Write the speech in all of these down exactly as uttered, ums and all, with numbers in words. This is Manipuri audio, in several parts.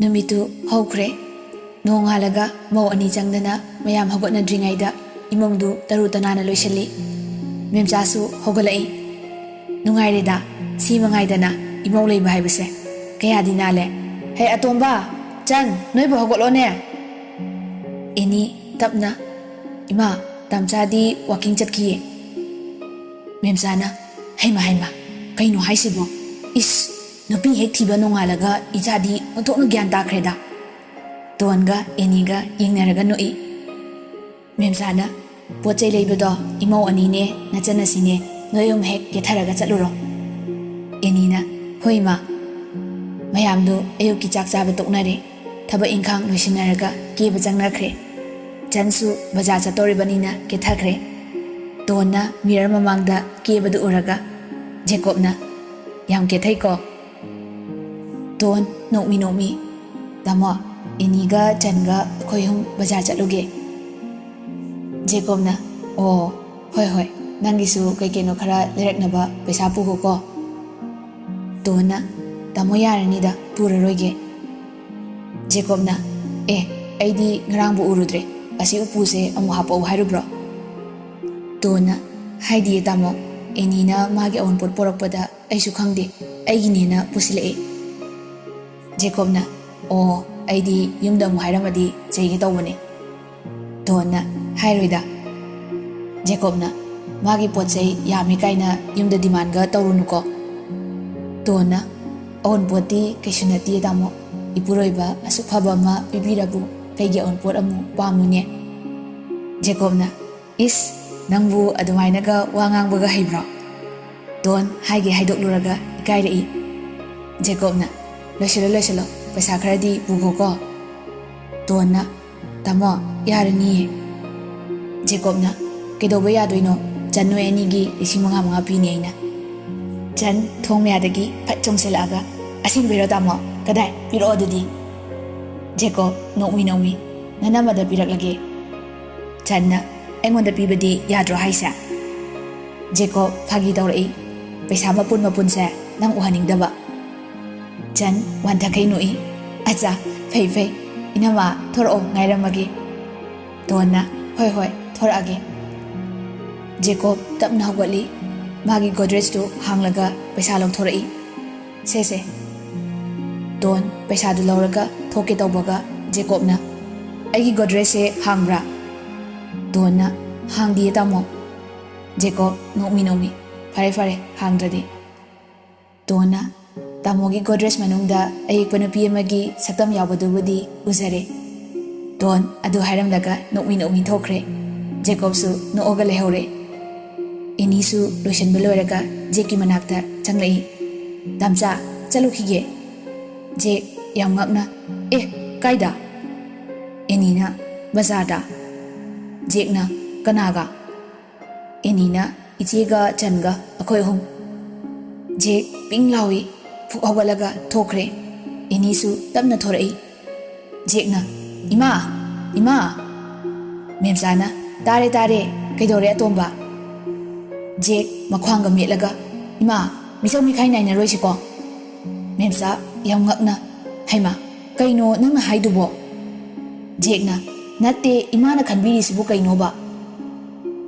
ꯅꯨꯃꯤꯠꯇꯨ ꯍꯧꯈ꯭ꯔꯦ꯫ ꯅꯣꯡꯉꯥꯜꯂꯒ ꯃꯧ ꯑꯅꯤ ꯆꯪꯗꯅ ꯃꯌꯥꯝ ꯍꯧꯒꯠꯅꯗ꯭ꯔꯤꯉꯩꯗ ꯏꯃꯨꯡꯗꯨ ꯇꯔꯨ ꯇꯅꯥꯟꯅ ꯂꯣꯏꯁꯤꯜꯂꯤ꯫ ꯃꯦꯝꯆꯥꯁꯨ ꯍꯧꯒꯠꯂꯛꯏ꯫ "ꯅꯨꯡꯉꯥꯏꯔꯦꯗ, ꯁꯤ ꯃꯉꯥꯏꯗꯅ ꯏꯃꯧ ꯂꯩꯕ ꯍꯥꯏꯕꯁꯦ꯫ ꯀꯌꯥꯗꯤ ꯅꯥꯜꯂꯦ꯫ ꯍꯦ ꯑꯇꯣꯝꯕ, ꯆꯟ, ꯅꯣꯏꯕꯨ ꯍꯧꯒꯠꯂꯣꯅꯦ!" ꯑꯦꯅꯤ ꯇꯞꯅ, "ꯏꯃꯥ, ꯇꯥꯝꯆꯥꯗꯤ ꯋꯥꯀꯤꯡ ꯆꯠꯈꯤꯌꯦ꯫" ꯃꯦꯝꯆꯥꯅ, "ꯍꯩꯃ ꯍꯩꯃ, ꯀꯩꯅꯣ ꯍꯥꯏꯁꯤꯕꯣ? ꯏꯁ, ꯅꯨꯄꯤ ꯍꯦꯛ ꯊꯤꯕ ꯅꯣꯡꯉꯥꯜꯂꯒ ꯏꯆꯥꯗꯤ ꯑꯣꯟꯊꯣꯛꯅ ꯒ꯭ꯌꯥꯟ ꯇꯥꯈ꯭ꯔꯦꯗ꯫" ꯇꯣꯟꯒ ꯑꯦꯅꯤꯒ ꯌꯦꯡꯅꯔꯒ ꯅꯣꯛꯏ꯫ ꯃꯦꯝꯆꯥꯅ, "ꯄꯣꯠ ꯆꯩ ꯂꯩꯕꯗꯣ ꯏꯃꯧ ꯑꯅꯤꯅꯦ, ꯅꯆꯟ ꯑꯁꯤꯅꯦ, ꯅꯣꯏ ꯑꯍꯨꯝ ꯍꯦꯛ ꯀꯦꯊꯔꯒ ꯆꯠꯂꯨꯔꯣ꯫" ꯑꯦꯅꯤꯅ, "ꯍꯣꯏ ꯏꯃꯥ꯫" ꯃꯌꯥꯝꯗꯨ ꯑꯌꯨꯛꯀꯤ ꯆꯥꯛ ꯆꯥꯕ ꯇꯣꯛꯅꯔꯦ꯫ ꯊꯕꯛ ꯏꯪꯈꯥꯡ ꯂꯣꯏꯁꯤꯟꯅꯔꯒ ꯀꯦꯕ ꯆꯪꯅꯈ꯭ꯔꯦ꯫ ꯆꯟꯁꯨ ꯕꯖꯥꯔ ꯆꯠꯇꯧꯔꯤꯕꯅꯤꯅ ꯀꯦꯊꯈ꯭ꯔꯦ꯫ ꯇꯣꯟꯅ ꯃꯤꯔꯔ ꯃꯃꯥꯡꯗ ꯀꯦꯕꯗꯨ ꯎꯔꯒ ꯖꯦꯀꯣꯕꯅ, "ꯌꯥꯝ ꯀꯦꯊꯩꯀꯣ?" ꯇꯣꯟ ꯅꯣꯛꯃꯤ ꯅꯣꯛꯃꯤ, "ꯇꯥꯃꯣ, ꯑꯦꯅꯤꯒ ꯆꯟꯒ ꯑꯩꯈꯣꯏ ꯑꯍꯨꯝ ꯕꯖꯥꯔ ꯆꯠꯂꯨꯒꯦ꯫" ꯖꯦꯀꯣꯕꯅ, "ꯑꯣ, ꯍꯣꯏ ꯍꯣꯏ, ꯅꯪꯒꯤꯁꯨ ꯀꯩ ꯀꯩꯅꯣ ꯈꯔ ꯂꯩꯔꯛꯅꯕ ꯄꯩꯁꯥ ꯄꯨꯈꯣꯀꯣ꯫" ꯇꯣꯟꯅ, "ꯇꯥꯃꯣ, ꯌꯥꯔꯅꯤꯗ, ꯄꯨꯔꯔꯣꯏꯒꯦ꯫" ꯖꯦꯀꯣꯕꯅ, "ꯑꯦ, ꯑꯩꯗꯤ ꯉꯔꯥꯡꯕꯨ ꯎꯔꯨꯗ꯭ꯔꯦ, ꯑꯁꯤ ꯎꯄꯨꯁꯦ ꯑꯃꯨꯛ ꯍꯥꯞꯄꯛꯎ ꯍꯥꯏꯔꯨꯕ꯭ꯔꯣ?" ꯇꯣꯟꯅ, "ꯍꯥꯏꯗꯤꯌꯦ ꯇꯥꯃꯣ, ꯑꯦꯅꯤꯅ ꯃꯥꯒꯤ ꯑꯋꯨꯟꯄꯣꯠ ꯄꯣꯔꯛꯄꯗ ꯑꯩꯁꯨ ꯈꯪꯗꯦ, ꯑꯩꯒꯤꯅꯦꯅ ꯄꯨꯁꯤꯜꯂꯛꯑꯦ꯫" ꯖꯦꯀꯣꯕꯅ, "ꯑꯣ, ꯑꯩꯗꯤ ꯌꯨꯝꯗ ꯑꯃꯨꯛ ꯍꯥꯏꯔꯝꯃꯗꯤ ꯆꯩꯒꯦ ꯇꯧꯕꯅꯦ꯫" ꯇꯣꯟꯅ, "ꯍꯥꯏꯔꯣꯏꯗ꯫" ꯖꯦꯀꯣꯕꯅ, "ꯃꯥꯒꯤ ꯄꯣꯠ ꯆꯩ ꯌꯥꯝꯃꯤ ꯀꯥꯏꯅ ꯌꯨꯝꯗ ꯗꯤꯃꯥꯟꯒ ꯇꯧꯔꯨꯅꯨꯀꯣ꯫" ꯇꯣꯟꯅ, "ꯑꯋꯨꯟꯄꯣꯠꯇꯤ ꯀꯩꯁꯨ ꯅꯠꯇꯦ ꯇꯥꯃꯣ, ꯏꯄꯨꯔꯣꯏꯕ ꯑꯁꯨꯛ ꯐꯕ ꯑꯃ ꯄꯤꯕꯤꯔꯕꯨ ꯀꯩꯒꯤ ꯑꯋꯨꯟꯄꯣꯠ ꯑꯃꯨꯛ ꯄꯥꯝꯂꯨꯅꯦ?" ꯖꯦꯀꯣꯕꯅ, "ꯏꯁ, ꯅꯪꯕꯨ ꯑꯗꯨꯃꯥꯏꯅꯒ ꯋꯥ ꯉꯥꯡꯕꯒ ꯍꯩꯕ꯭ꯔꯣ?" ꯇꯣꯟ ꯍꯥꯏꯒꯦ ꯍꯥꯏꯗꯣꯛꯂꯨꯔꯒ ꯏꯀꯥꯏꯔꯛꯏ꯫ ꯖꯦꯀꯣꯕꯅ, "ꯂꯣꯏꯁꯤꯜꯂꯣ, ꯂꯣꯏꯁꯤꯜꯂꯣ, ꯄꯩꯁꯥ ꯈꯔꯗꯤ ꯄꯨꯈꯣꯀꯣ꯫" ꯇꯣꯟꯅ, "ꯇꯥꯃꯣ, ꯌꯥꯔꯅꯤꯌꯦ꯫" ꯖꯦꯀꯣꯕꯅ, "ꯀꯩꯗꯧꯕ ꯌꯥꯗꯣꯏꯅꯣ? ꯆꯟ, ꯅꯣꯏ ꯑꯅꯤꯒꯤ ꯂꯤꯁꯤꯡ ꯃꯉꯥ ꯃꯉꯥ ꯄꯤꯅꯤ ꯑꯩꯅ꯫" ꯆꯟ ꯊꯣꯡ ꯃꯌꯥꯗꯒꯤ ꯐꯠ ꯆꯣꯡꯁꯤꯜꯂꯛꯑꯒ, "ꯑꯁꯦꯡꯕꯩꯔꯣ ꯇꯥꯃꯣ? ꯀꯗꯥꯏ? ꯄꯤꯔꯛꯑꯣ ꯑꯗꯨꯗꯤ꯫" ꯖꯦꯀꯣꯕ ꯅꯣꯛꯃꯤ ꯅꯣꯛꯃꯤ, "ꯅꯅꯝꯃꯗ ꯄꯤꯔꯛꯂꯒꯦ꯫" ꯆꯟꯅ, "ꯑꯩꯉꯣꯟꯗ ꯄꯤꯕꯗꯤ ꯌꯥꯗ꯭ꯔꯣ ꯍꯥꯏꯁꯦ?" ꯖꯦꯀꯣꯕ ꯐꯥꯒꯤ ꯇꯧꯔꯛꯏ, "ꯄꯩꯁꯥ ꯃꯄꯨꯟ ꯃꯄꯨꯟꯁꯦ ꯅꯪ ꯎꯍꯟꯅꯤꯡꯗꯕ꯫" ꯆꯟ ꯋꯥꯟꯊꯈꯩ ꯅꯣꯛꯏ꯫ ꯑꯠꯆꯥ, ꯐꯩ ꯐꯩ꯫ ꯏꯅꯝꯃ, ꯊꯣꯔꯛꯑꯣ, ꯉꯥꯏꯔꯝꯃꯒꯦ꯫ ꯗꯣꯟꯅ, "ꯍꯣꯏ ꯍꯣꯏ, ꯊꯣꯔꯛꯑꯒꯦ꯫" ꯖꯦꯀꯣꯕ ꯇꯞꯅ ꯍꯧꯒꯠꯂꯤ꯫ ꯃꯥꯒꯤ ꯒꯣꯗ꯭ꯔꯦꯖꯇꯨ ꯍꯥꯡꯂꯒ ꯄꯩꯁꯥ ꯂꯧꯊꯣꯔꯛꯏ꯫ "ꯁꯦ ꯁꯦ꯫" ꯗꯣꯟ ꯄꯩꯁꯥꯗꯨ ꯂꯧꯔꯒ ꯊꯣꯛꯀꯦ ꯇꯧꯕꯒ ꯖꯦꯀꯣꯕꯅ, "ꯑꯩꯒꯤ ꯒꯣꯗ꯭ꯔꯦꯖꯁꯦ ꯍꯥꯡꯕ꯭ꯔꯥ?" ꯗꯣꯟꯅ, "ꯍꯥꯡꯗꯤꯌꯦ ꯇꯥꯃꯣ꯫" ꯖꯦꯀꯣꯕ ꯅꯣꯛꯃꯤ ꯅꯣꯛꯃꯤ, "ꯐꯔꯦ ꯐꯔꯦ, ꯍꯥꯡꯗ꯭ꯔꯗꯤ꯫" ꯗꯣꯟꯅ, "ꯇꯥꯃꯣꯒꯤ ꯒꯣꯗ꯭ꯔꯦꯖ ꯃꯅꯨꯡꯗ ꯑꯌꯦꯛꯄ ꯅꯨꯄꯤ ꯑꯃꯒꯤ ꯁꯛꯇꯝ ꯌꯥꯎꯕꯗꯨꯕꯨꯗꯤ ꯎꯖꯔꯦ꯫" ꯗꯣꯟ ꯑꯗꯨ ꯍꯥꯏꯔꯝꯂꯒ ꯅꯣꯛꯃꯤ ꯅꯣꯛꯃꯤ ꯊꯣꯛꯈ꯭ꯔꯦ꯫ ꯖꯦꯀꯣꯕꯁꯨ ꯅꯣꯛꯑꯒ ꯂꯩꯍꯧꯔꯦ꯫ ꯑꯦꯅꯤꯁꯨ ꯂꯣꯏꯁꯤꯟꯕ ꯂꯣꯏꯔꯒ ꯖꯦꯛꯀꯤ ꯃꯅꯥꯛꯇ ꯆꯪꯂꯛꯏ꯫ "ꯇꯥꯝꯆꯥ, ꯆꯠꯂꯨꯈꯤꯒꯦ꯫" ꯖꯦꯛ ꯌꯥꯝ ꯉꯛꯅ, "ꯑꯦ, ꯀꯥꯏꯗ?" ꯑꯦꯅꯤꯅ, "ꯕꯖꯥꯔꯗ꯫" ꯖꯦꯛꯅ, "ꯀꯅꯥꯒ?" ꯑꯦꯅꯤꯅ, "ꯏꯆꯦꯒ ꯆꯟꯒ, ꯑꯩꯈꯣꯏ ꯑꯍꯨꯝ꯫" ꯖꯦꯛ ꯄꯤꯡ ꯂꯥꯎꯏ, ꯐꯨꯛ ꯍꯧꯒꯠꯂꯒ ꯊꯣꯛꯈ꯭ꯔꯦ꯫ ꯑꯦꯅꯤꯁꯨ ꯇꯞꯅ ꯊꯣꯔꯛꯏ꯫ ꯖꯦꯛꯅ, "ꯏꯃꯥ! ꯏꯃꯥ!" ꯃꯦꯝꯆꯥꯅ, "ꯇꯥꯔꯦ, ꯇꯥꯔꯦ꯫ ꯀꯩꯗꯧꯔꯦ ꯑꯇꯣꯝꯕ?" ꯖꯦꯛ ꯃꯈ꯭ꯋꯥꯡꯒ ꯃꯦꯠꯂꯒ, "ꯏꯃꯥ, ꯃꯤꯁꯛ ꯃꯤꯈꯥꯏ ꯅꯥꯏꯅꯔꯣꯏꯁꯤꯀꯣ?" ꯃꯦꯝꯆꯥ ꯌꯥꯝ ꯉꯛꯅ, "ꯍꯩꯃꯥ, ꯀꯩꯅꯣ ꯅꯪꯅ ꯍꯥꯏꯗꯨꯕꯣ?" ꯖꯦꯛꯅ, "ꯅꯠꯇꯦ, ꯏꯃꯥꯅ ꯈꯟꯕꯤꯔꯤꯁꯤꯕꯨ ꯀꯩꯅꯣꯕ?"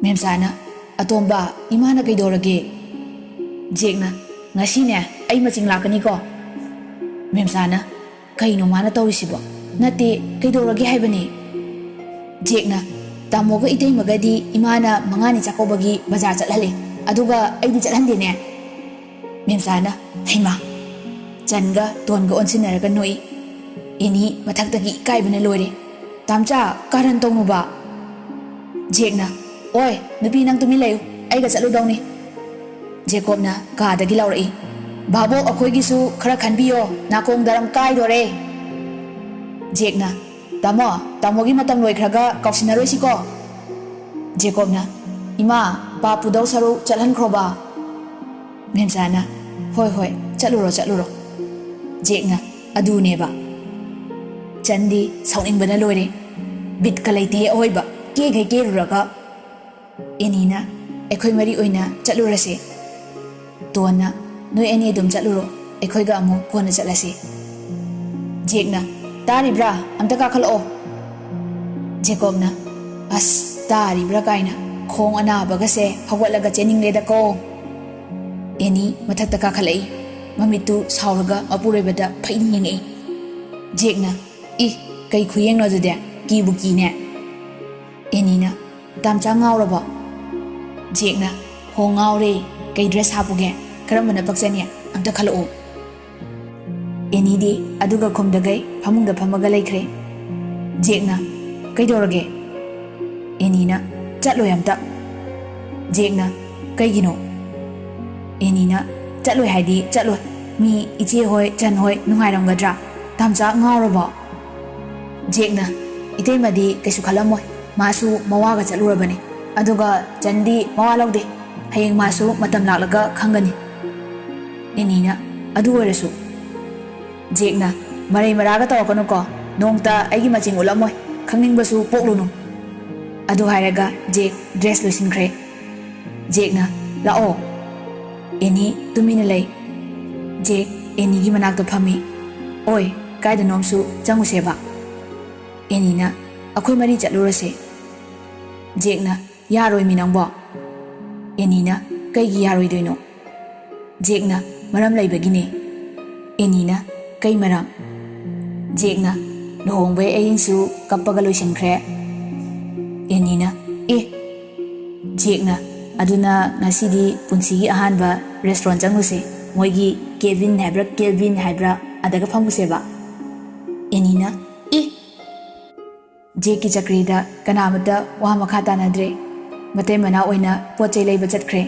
ꯃꯦꯝꯆꯥꯅ, "ꯑꯇꯣꯝꯕ, ꯏꯃꯥꯅ ꯀꯩꯗꯧꯔꯒꯦ?" ꯖꯦꯛꯅ, "ꯉꯁꯤꯅꯦ, ꯑꯩ ꯃꯆꯤꯡ ꯂꯥꯛꯀꯅꯤꯀꯣ?" ꯃꯦꯝꯆꯥꯅ, "ꯀꯩꯅꯣ ꯃꯥꯅ ꯇꯧꯔꯤꯁꯤꯕꯣ? ꯅꯠꯇꯦ, ꯀꯩꯗꯧꯔꯒꯦ ꯍꯥꯏꯕꯅꯤ?" ꯖꯦꯛꯅ, "ꯇꯥꯃꯣꯒ ꯏꯇꯩꯃꯒꯗꯤ ꯏꯃꯥꯅ ꯃꯉꯥꯅꯤ ꯆꯥꯛꯀꯧꯕꯒꯤ ꯕꯖꯥꯔ ꯆꯠꯍꯜꯂꯦ, ꯑꯗꯨꯒ ꯑꯩꯗꯤ ꯆꯠꯍꯟꯗꯦꯅꯦ꯫" ꯃꯦꯝꯆꯥꯅ, "ꯍꯩꯃꯥ!" ꯆꯟꯒ ꯇꯣꯟꯒ ꯑꯣꯟꯁꯤꯟꯅꯔꯒ ꯅꯣꯛꯏ꯫ ꯑꯦꯅꯤ ꯃꯊꯛꯇꯒꯤ ꯏꯀꯥꯏꯕꯅ ꯂꯣꯏꯔꯦ꯫ "ꯇꯥꯝꯆꯥ, ꯀꯥꯔꯟ ꯇꯧꯅꯨꯕ!" ꯖꯦꯛꯅ, "ꯑꯣꯏ, ꯅꯨꯄꯤ, ꯅꯪ ꯇꯨꯃꯤꯟ ꯂꯩꯌꯨ, ꯑꯩꯒ ꯆꯠꯂꯨꯗꯧꯅꯤ꯫" ꯖꯦꯀꯣꯕꯅ ꯀꯥꯗꯒꯤ ꯂꯥꯎꯔꯛꯏ, "ꯚꯥꯕꯣꯛ, ꯑꯩꯈꯣꯏꯒꯤꯁꯨ ꯈꯔ ꯈꯟꯕꯤꯌꯣ, ꯅꯥꯀꯣꯡ ꯗꯔꯝ ꯀꯥꯏꯗꯣꯔꯦ꯫" ꯖꯦꯛꯅ, "ꯇꯥꯃꯣ, ꯇꯥꯃꯣꯒꯤ ꯃꯇꯝ ꯂꯣꯏꯈ꯭ꯔꯒ ꯀꯥꯎꯁꯤꯟꯅꯔꯣꯏꯁꯤꯀꯣ?" ꯖꯦꯀꯣꯕꯅ, "ꯏꯃꯥ, ꯄꯥꯞ ꯄꯨꯗꯧ ꯁꯔꯨꯛ ꯆꯠꯍꯟꯈ꯭ꯔꯣꯕ꯫" ꯃꯦꯝꯆꯥꯅ, "ꯍꯣꯏ, ꯍꯣꯏ, ꯆꯠꯂꯨꯔꯣ, ꯆꯠꯂꯨꯔꯣ꯫" ꯖꯦꯛꯅ, "ꯑꯗꯨꯅꯦꯕ꯫" ꯆꯟꯗꯤ ꯁꯥꯎꯅꯤꯡꯕꯅ ꯂꯣꯏꯔꯦ꯫ "ꯕꯤꯠꯀ ꯂꯩꯇꯦ ꯑꯑꯣꯏꯕ, ꯀꯦꯈꯩ ꯀꯦꯔꯨꯔꯒ꯫" ꯑꯦꯅꯤꯅ, "ꯑꯩꯈꯣꯏ ꯃꯔꯤ ꯑꯣꯏꯅ ꯆꯠꯂꯨꯔꯁꯦ꯫" ꯇꯣꯟꯅ, "ꯅꯣꯏ ꯑꯅꯤ ꯑꯗꯨꯝ ꯆꯠꯂꯨꯔꯣ, ꯑꯩꯈꯣꯏꯒ ꯑꯃꯨꯛ ꯀꯣꯟꯅ ꯆꯠꯂꯁꯤ꯫" ꯖꯦꯛꯅ, "ꯇꯥꯔꯤꯕ꯭ꯔꯥ? ꯑꯝꯇ ꯀꯥꯈꯠꯂꯛꯑꯣ꯫" ꯖꯦꯀꯣꯕꯅ, "ꯑꯁ, ꯇꯥꯔꯤꯕ꯭ꯔꯥ ꯀꯥꯏꯅ, ꯈꯣꯡ ꯑꯅꯥꯕꯒꯁꯦ ꯍꯧꯒꯠꯂꯒ ꯆꯦꯟꯅꯤꯡꯂꯦꯗꯀꯣ꯫" ꯑꯦꯅꯤ ꯃꯊꯛꯇ ꯀꯥꯈꯠꯂꯛꯏ꯫ ꯃꯃꯤꯠꯇꯨ ꯁꯥꯎꯔꯒ ꯃꯄꯨꯔꯣꯏꯕꯗ ꯐꯩꯅ ꯌꯦꯡꯉꯛꯏ꯫ ꯖꯦꯛꯅ, "ꯏ, ꯀꯩ ꯈꯨꯌꯦꯡꯅꯣ ꯑꯗꯨꯗꯤ? ꯀꯤꯕꯨ ꯀꯤꯅꯦ꯫" ꯑꯦꯅꯤꯅ, "ꯇꯥꯝꯆꯥ ꯉꯥꯎꯔꯕꯣ?" ꯖꯦꯛꯅ, "ꯍꯣ, ꯉꯥꯎꯔꯦ꯫ ꯀꯩ ꯗ꯭ꯔꯦꯁ ꯍꯥꯞꯄꯨꯒꯦ? ꯀꯔꯝꯕꯅ ꯄꯛꯆꯅꯤ? ꯑꯝꯇ ꯈꯜꯂꯛꯑꯣ꯫" ꯑꯦꯅꯤꯗꯤ ꯑꯗꯨꯒ ꯈꯨꯝꯗꯒꯩ ꯐꯃꯨꯡꯗ ꯐꯝꯃꯒ ꯂꯩꯈ꯭ꯔꯦ꯫ ꯖꯦꯛꯅ, "ꯀꯩꯗꯧꯔꯒꯦ?" ꯑꯦꯅꯤꯅ, "ꯆꯠꯂꯣꯏ ꯑꯝꯇ꯫" ꯖꯦꯛꯅ, "ꯀꯩꯒꯤꯅꯣ?" ꯑꯦꯅꯤꯅ, "ꯆꯠꯂꯣꯏ ꯍꯥꯏꯗꯤ ꯆꯠꯂꯣꯏ꯫ ꯃꯤ ꯏꯆꯦ ꯍꯣꯏ, ꯆꯟ ꯍꯣꯏ ꯅꯨꯡꯉꯥꯏꯔꯝꯒꯗ꯭ꯔꯥ? ꯇꯥꯝꯆꯥ ꯉꯥꯎꯔꯕꯣ?" ꯖꯦꯛꯅ, "ꯏꯇꯩꯃꯗꯤ ꯀꯩꯁꯨ ꯈꯜꯂꯝꯃꯣꯏ꯫ ꯃꯥꯁꯨ ꯃꯋꯥꯒ ꯆꯠꯂꯨꯔꯕꯅꯤ꯫ ꯑꯗꯨꯒ ꯆꯟꯗꯤ ꯃꯋꯥ ꯂꯧꯗꯦ꯫ ꯍꯌꯦꯡ ꯃꯥꯁꯨ ꯃꯇꯝ ꯂꯥꯛꯂꯒ ꯈꯪꯒꯅꯤ꯫" ꯑꯦꯅꯤꯅ, "ꯑꯗꯨ ꯑꯣꯏꯔꯁꯨ꯫" ꯖꯦꯛꯅ, "ꯃꯔꯩ ꯃꯔꯥꯒ ꯇꯧꯔꯛꯀꯅꯨꯀꯣ꯫ ꯅꯣꯡꯇ ꯑꯩꯒꯤ ꯃꯆꯤꯡ ꯎꯠꯂꯝꯃꯣꯏ꯫ ꯈꯪꯅꯤꯡꯕꯁꯨ ꯄꯣꯛꯂꯨꯅꯨ꯫" ꯑꯗꯨ ꯍꯥꯏꯔꯒ ꯖꯦꯛ ꯗ꯭ꯔꯦꯁ ꯂꯣꯏꯁꯤꯟꯈ꯭ꯔꯦ꯫ ꯖꯦꯛꯅ, "ꯂꯥꯛꯑꯣ꯫" ꯑꯦꯅꯤ ꯇꯨꯃꯤꯟꯅ ꯂꯩ꯫ ꯖꯦꯛ ꯑꯦꯅꯤꯒꯤ ꯃꯅꯥꯛꯇ ꯐꯝꯃꯤ꯫ "ꯑꯣꯏ, ꯀꯥꯏꯗꯅꯣꯝꯁꯨ ꯆꯪꯉꯨꯁꯦꯕ꯫" ꯑꯦꯅꯤꯅ, "ꯑꯩꯈꯣꯏ ꯃꯔꯤ ꯆꯠꯂꯨꯔꯁꯦ꯫" ꯖꯦꯛꯅ, "ꯌꯥꯔꯣꯏꯃꯤ ꯅꯪꯕꯣ꯫" ꯑꯦꯅꯤꯅ, "ꯀꯩꯒꯤ ꯌꯥꯔꯣꯏꯗꯣꯏꯅꯣ?" ꯖꯦꯛꯅ, "ꯃꯔꯝ ꯂꯩꯕꯒꯤꯅꯦ꯫" ꯑꯦꯅꯤꯅ, "ꯀꯩ ꯃꯔꯝ?" ꯖꯦꯛꯅ, "ꯂꯨꯍꯣꯡꯕꯩ ꯑꯍꯤꯡꯁꯨ ꯀꯞꯄꯒ ꯂꯣꯏꯁꯤꯟꯈ꯭ꯔꯦ꯫" ꯑꯦꯅꯤꯅ, "ꯑꯦ꯫" ꯖꯦꯛꯅ, "ꯑꯗꯨꯅ ꯉꯁꯤꯗꯤ ꯄꯨꯟꯁꯤꯒꯤ ꯑꯍꯥꯟꯕ ꯔꯦꯁꯇꯨꯔꯦꯟ ꯆꯪꯉꯨꯁꯦ꯫ ꯃꯣꯏꯒꯤ ꯀꯦꯕꯤꯟ ꯍꯥꯏꯕ꯭ꯔꯥ, ꯀꯦꯜꯕꯤꯟ ꯍꯥꯏꯕ꯭ꯔꯥ, ꯑꯗꯒ ꯐꯝꯃꯨꯁꯦꯕ꯫" ꯑꯦꯅꯤꯅ, "ꯑꯦ!" ꯖꯦꯛꯀꯤ ꯆꯀ꯭ꯔꯤꯗ ꯀꯅꯥꯃꯠꯇ ꯋꯥ ꯃꯈꯥ ꯇꯥꯅꯗ꯭ꯔꯦ꯫ ꯃꯇꯩ ꯃꯅꯥꯎ ꯑꯣꯏꯅ ꯄꯣꯠ ꯆꯩ ꯂꯩꯕ ꯆꯠꯈ꯭ꯔꯦ꯫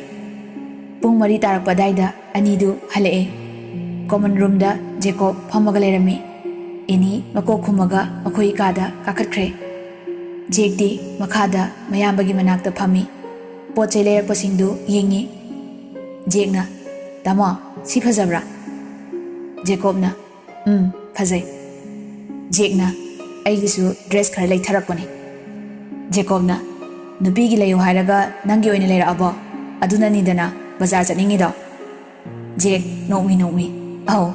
ꯄꯨꯡ ꯃꯔꯤ ꯇꯥꯔꯛꯄ ꯑꯗꯥꯏꯗ ꯑꯅꯤꯗꯨ ꯍꯜꯂꯛꯑꯦ꯫ ꯀꯣꯃꯟ ꯔꯨꯝꯗ ꯖꯦꯀꯣꯕ ꯐꯝꯃꯒ ꯂꯩꯔꯝꯃꯤ꯫ ꯑꯦꯅꯤ ꯃꯀꯣꯛ ꯈꯨꯝꯃꯒ ꯃꯈꯣꯏ ꯀꯥꯗ ꯀꯥꯈꯠꯈ꯭ꯔꯦ꯫ ꯖꯦꯛꯇꯤ ꯃꯈꯥꯗ ꯃꯌꯥꯝꯕꯒꯤ ꯃꯅꯥꯛꯇ ꯐꯝꯃꯤ꯫ ꯄꯣꯠ ꯆꯩ ꯂꯩꯔꯛꯄꯁꯤꯡꯗꯨ ꯌꯦꯡꯉꯤ꯫ ꯖꯦꯛꯅ, "ꯇꯥꯃꯣ, ꯁꯤ ꯐꯖꯕ꯭ꯔꯥ?" ꯖꯦꯀꯣꯕꯅ, "ꯎꯝ, ꯐꯖꯩ꯫" ꯖꯦꯛꯅ, "ꯑꯩꯒꯤꯁꯨ ꯗ꯭ꯔꯦꯁ ꯈꯔ ꯂꯩꯊꯔꯛꯄꯅꯤ꯫" ꯖꯦꯀꯣꯕꯅ, "ꯅꯨꯄꯤꯒꯤ ꯂꯩꯌꯨ ꯍꯥꯏꯔꯒ ꯅꯪꯒꯤ ꯑꯣꯏꯅ ꯂꯩꯔꯛꯑꯕꯣ? ꯑꯗꯨꯅꯅꯤꯗꯅ ꯕꯖꯥꯔ ꯆꯠꯅꯤꯡꯉꯤꯗꯣ?" ꯖꯦꯛ ꯅꯣꯛꯃꯤ ꯅꯣꯛꯃꯤ, "ꯑꯧ꯫"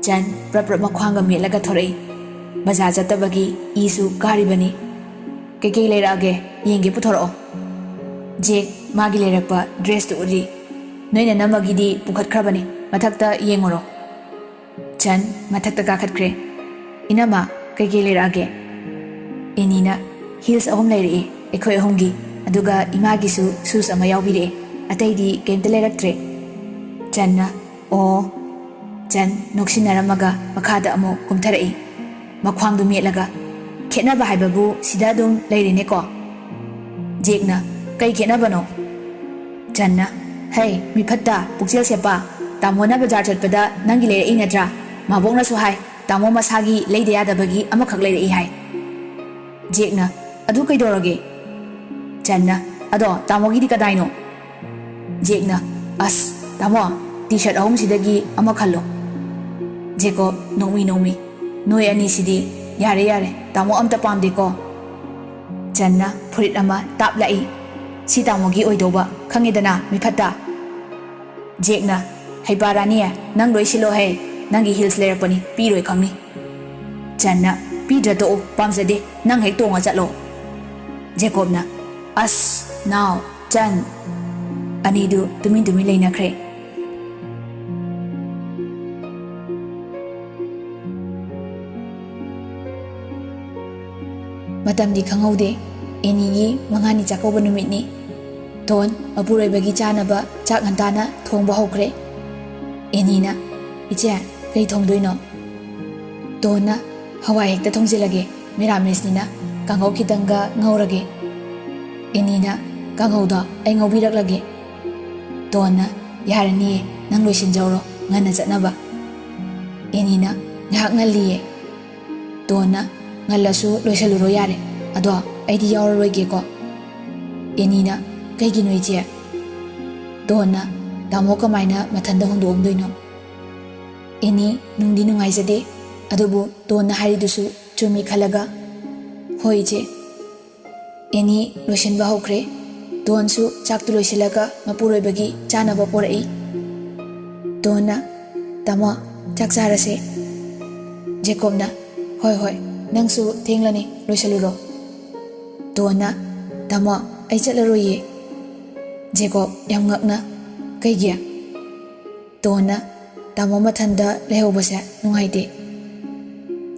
ꯆꯟ ꯄ꯭ꯔꯞ ꯄ꯭ꯔꯞ ꯃꯈ꯭ꯋꯥꯡꯒ ꯃꯦꯠꯂꯒ ꯊꯣꯔꯛꯏ꯫ ꯕꯖꯥꯔ ꯆꯠꯇꯕꯒꯤ ꯏꯁꯨ ꯀꯥꯔꯤꯕꯅꯤ꯫ "ꯀꯩꯀꯩ ꯂꯩꯔꯛꯑꯒꯦ? ꯌꯦꯡꯒꯦ, ꯄꯨꯊꯣꯔꯛꯑꯣ꯫" ꯖꯦꯛ ꯃꯥꯒꯤ ꯂꯩꯔꯛꯄ ꯗ꯭ꯔꯦꯁꯇꯨ ꯎꯠꯂꯤ꯫ "ꯅꯣꯏ ꯅꯅꯝꯃꯒꯤꯗꯤ ꯄꯨꯈꯠꯈ꯭ꯔꯕꯅꯤ, ꯃꯊꯛꯇ ꯌꯦꯡꯉꯨꯔꯣ꯫" ꯆꯟ ꯃꯊꯛꯇ ꯀꯥꯈꯠꯈ꯭ꯔꯦ꯫ "ꯏꯅꯝꯃ, ꯀꯩꯀꯩ ꯂꯩꯔꯛꯑꯒꯦ?" ꯑꯦꯅꯤꯅ, "ꯍꯤꯜꯁ ꯑꯍꯨꯝ ꯂꯩꯔꯛꯑꯦ ꯑꯩꯈꯣꯏ ꯑꯍꯨꯝꯒꯤ, ꯑꯗꯨꯒ ꯏꯃꯥꯒꯤꯁꯨ ꯁꯨꯁ ꯑꯃ ꯌꯥꯎꯕꯤꯔꯛꯑꯦ, ꯑꯇꯩꯗꯤ ꯀꯩꯝꯇ ꯂꯩꯔꯛꯇ꯭ꯔꯦ꯫" ꯆꯟꯅ, "ꯑꯣ꯫" ꯆꯟ ꯅꯣꯛꯁꯤꯟꯅꯔꯝꯃꯒ ꯃꯈꯥꯗ ꯑꯃꯨꯛ ꯀꯨꯝꯊꯔꯛꯏ꯫ ꯃꯈ꯭ꯋꯥꯡꯗꯨ ꯃꯦꯠꯂꯒ, "ꯈꯦꯠꯅꯕ ꯍꯥꯏꯕꯕꯨ ꯁꯤꯗ ꯑꯗꯨꯝ ꯂꯩꯔꯦꯅꯦꯀꯣ꯫" ꯖꯦꯛꯅ, "ꯀꯩ ꯈꯦꯠꯅꯕꯅꯣ?" ꯆꯟꯅ, "ꯍꯩ, ꯃꯤꯐꯠꯇ, ꯄꯨꯛꯆꯦꯜ ꯁꯦꯞꯄ, ꯇꯥꯃꯣꯅ ꯕꯖꯥꯔ ꯆꯠꯄꯗ ꯅꯪꯒꯤ ꯂꯩꯔꯛꯏ ꯅꯠꯇ꯭ꯔꯥ? ꯃꯥꯕꯣꯛꯅꯁꯨ ꯍꯥꯏ, ꯇꯥꯃꯣ ꯃꯁꯥꯒꯤ ꯂꯩꯗ ꯌꯥꯗꯕꯒꯤ ꯑꯃꯈꯛ ꯂꯩꯔꯛꯏ ꯍꯥꯏ꯫" ꯖꯦꯛꯅ, "ꯑꯗꯨ ꯀꯩꯗꯧꯔꯒꯦ?" ꯆꯟꯅ, "ꯑꯗꯣ ꯇꯥꯃꯣꯒꯤꯗꯤ ꯀꯗꯥꯏꯅꯣ?" ꯖꯦꯛꯅ, "ꯑꯁ, ꯇꯥꯃꯣ, ꯇꯤ ꯁꯔꯠ ꯑꯍꯨꯝꯁꯤꯗꯒꯤ ꯑꯃ ꯈꯜꯂꯣ꯫" ꯖꯦꯀꯣꯕ ꯅꯣꯡꯃꯤ ꯅꯣꯡꯃꯤ, "ꯅꯣꯏ ꯑꯅꯤꯁꯤꯗꯤ ꯌꯥꯔꯦ, ꯌꯥꯔꯦ, ꯇꯥꯃꯣ ꯑꯝꯇ ꯄꯥꯝꯗꯦꯀꯣ꯫" ꯆꯟꯅ ꯐꯨꯔꯤꯠ ꯑꯃ ꯇꯥꯞ ꯂꯥꯛꯏ꯫ "ꯁꯤ ꯇꯥꯃꯣꯒꯤ ꯑꯣꯏꯗꯧꯕ ꯈꯪꯉꯦꯗꯅ, ꯃꯤꯐꯠꯇ?" ꯖꯦꯛꯅ, "ꯍꯩꯄꯥ ꯔꯥꯅꯤ, ꯅꯪ ꯂꯣꯏ ꯁꯤꯜꯂꯣ ꯍꯦ, ꯅꯪꯒꯤ ꯍꯤꯜꯁ ꯂꯩꯔꯛꯄꯅꯤ, ꯄꯤꯔꯣꯏ ꯈꯪꯅꯤ꯫" ꯆꯟꯅ, "ꯄꯤꯗ꯭ꯔ ꯇꯣꯛꯎ, ꯄꯥꯝꯖꯗꯦ, ꯅꯪ ꯍꯦꯛ ꯇꯣꯡꯉ ꯆꯠꯂꯣ꯫" ꯖꯦꯀꯣꯕꯅ, "ꯑꯁ, ꯅꯥꯎ, ꯆꯟ꯫" ꯑꯅꯤꯗꯨ ꯇꯨꯃꯤꯟ ꯇꯨꯃꯤꯟ ꯂꯩꯅꯈ꯭ꯔꯦ꯫ ꯃꯇꯝꯗꯤ ꯈꯪꯍꯧꯗꯦ꯫ ꯑꯦꯅꯤꯒꯤ ꯃꯉꯥꯅꯤ ꯆꯥꯛꯀꯧꯕ ꯅꯨꯃꯤꯠꯅꯤ꯫ ꯗꯣꯟ ꯃꯄꯨꯔꯣꯏꯕꯒꯤ ꯆꯥꯅꯕ ꯆꯥꯛ ꯉꯟꯇꯥꯅ ꯊꯣꯡꯕ ꯍꯧꯈ꯭ꯔꯦ꯫ ꯑꯦꯅꯤꯅ, "ꯏꯆꯦ, ꯀꯩ ꯊꯣꯡꯗꯣꯏꯅꯣ?" ꯗꯣꯟꯅ, "ꯍꯋꯥꯏ ꯍꯦꯛꯇ ꯊꯣꯡꯖꯤꯜꯂꯒꯦ, ꯃꯦꯔꯥꯃꯦꯁꯅꯤꯅ ꯀꯥꯡꯍꯧ ꯈꯤꯇꯪꯒ ꯉꯧꯔꯒꯦ꯫" ꯑꯦꯅꯤꯅ, "ꯀꯥꯡꯍꯧꯗꯣ ꯑꯩ ꯉꯧꯕꯤꯔꯛꯂꯒꯦ꯫" ꯗꯣꯟꯅ, "ꯌꯥꯔꯅꯤꯌꯦ, ꯅꯪ ꯂꯣꯏꯁꯤꯟꯖꯧꯔꯣ, ꯉꯟꯅ ꯆꯠꯅꯕ꯫" ꯑꯦꯅꯤꯅ, "ꯉꯥꯏꯍꯥꯛ ꯉꯜꯂꯤꯌꯦ꯫" ꯗꯣꯟꯅ, "ꯉꯜꯂꯁꯨ ꯂꯣꯏꯁꯜꯂꯨꯔꯣ ꯌꯥꯔꯦ, ꯑꯗꯣ ꯑꯩꯗꯤ ꯌꯥꯎꯔꯔꯣꯏꯒꯦꯀꯣ꯫" ꯑꯦꯅꯤꯅ, "ꯀꯩꯒꯤꯅꯣ ꯏꯆꯦ?" ꯗꯣꯟꯅ, "ꯇꯥꯃꯣ ꯀꯃꯥꯏꯅ ꯃꯊꯟꯇ ꯍꯨꯟꯗꯣꯛꯑꯝꯗꯣꯏꯅꯣ?" ꯑꯦꯅꯤ ꯅꯨꯡꯗꯤ ꯅꯨꯡꯉꯥꯏꯖꯗꯦ, ꯑꯗꯨꯕꯨ ꯗꯣꯟꯅ ꯍꯥꯏꯔꯤꯗꯨꯁꯨ ꯆꯨꯝꯃꯤ ꯈꯜꯂꯒ, "ꯍꯣꯏ ꯏꯆꯦ꯫" ꯑꯦꯅꯤ ꯂꯣꯏꯁꯤꯟꯕ ꯍꯧꯈ꯭ꯔꯦ꯫ ꯗꯣꯟꯁꯨ ꯆꯥꯛꯇꯨ ꯂꯣꯏꯁꯤꯜꯂꯒ ꯃꯄꯨꯔꯣꯏꯕꯒꯤ ꯆꯥꯅꯕ ꯄꯣꯔꯛꯏ꯫ ꯗꯣꯟꯅ, "ꯇꯥꯃꯣ, ꯆꯥꯛ ꯆꯥꯔꯁꯦ꯫ ꯖꯦꯀꯣꯕꯅ, "ꯍꯣꯏ, ꯍꯣꯏ, ꯅꯪꯁꯨ ꯊꯦꯡꯂꯅꯤ, ꯂꯣꯏꯁꯤꯜꯂꯨꯔꯣ꯫" ꯇꯣꯟꯅ, "ꯇꯥꯃꯣ, ꯑꯩ ꯆꯠꯂꯔꯣꯏꯌꯦ꯫" ꯖꯦꯀꯣꯕ, ꯌꯥꯝ ꯉꯛꯅ, "ꯀꯩꯒꯤ?" ꯇꯣꯟꯅ, "ꯇꯥꯃꯣ ꯃꯊꯟꯗ ꯂꯩꯍꯧꯕꯁꯦ ꯅꯨꯡꯉꯥꯏꯇꯦ꯫"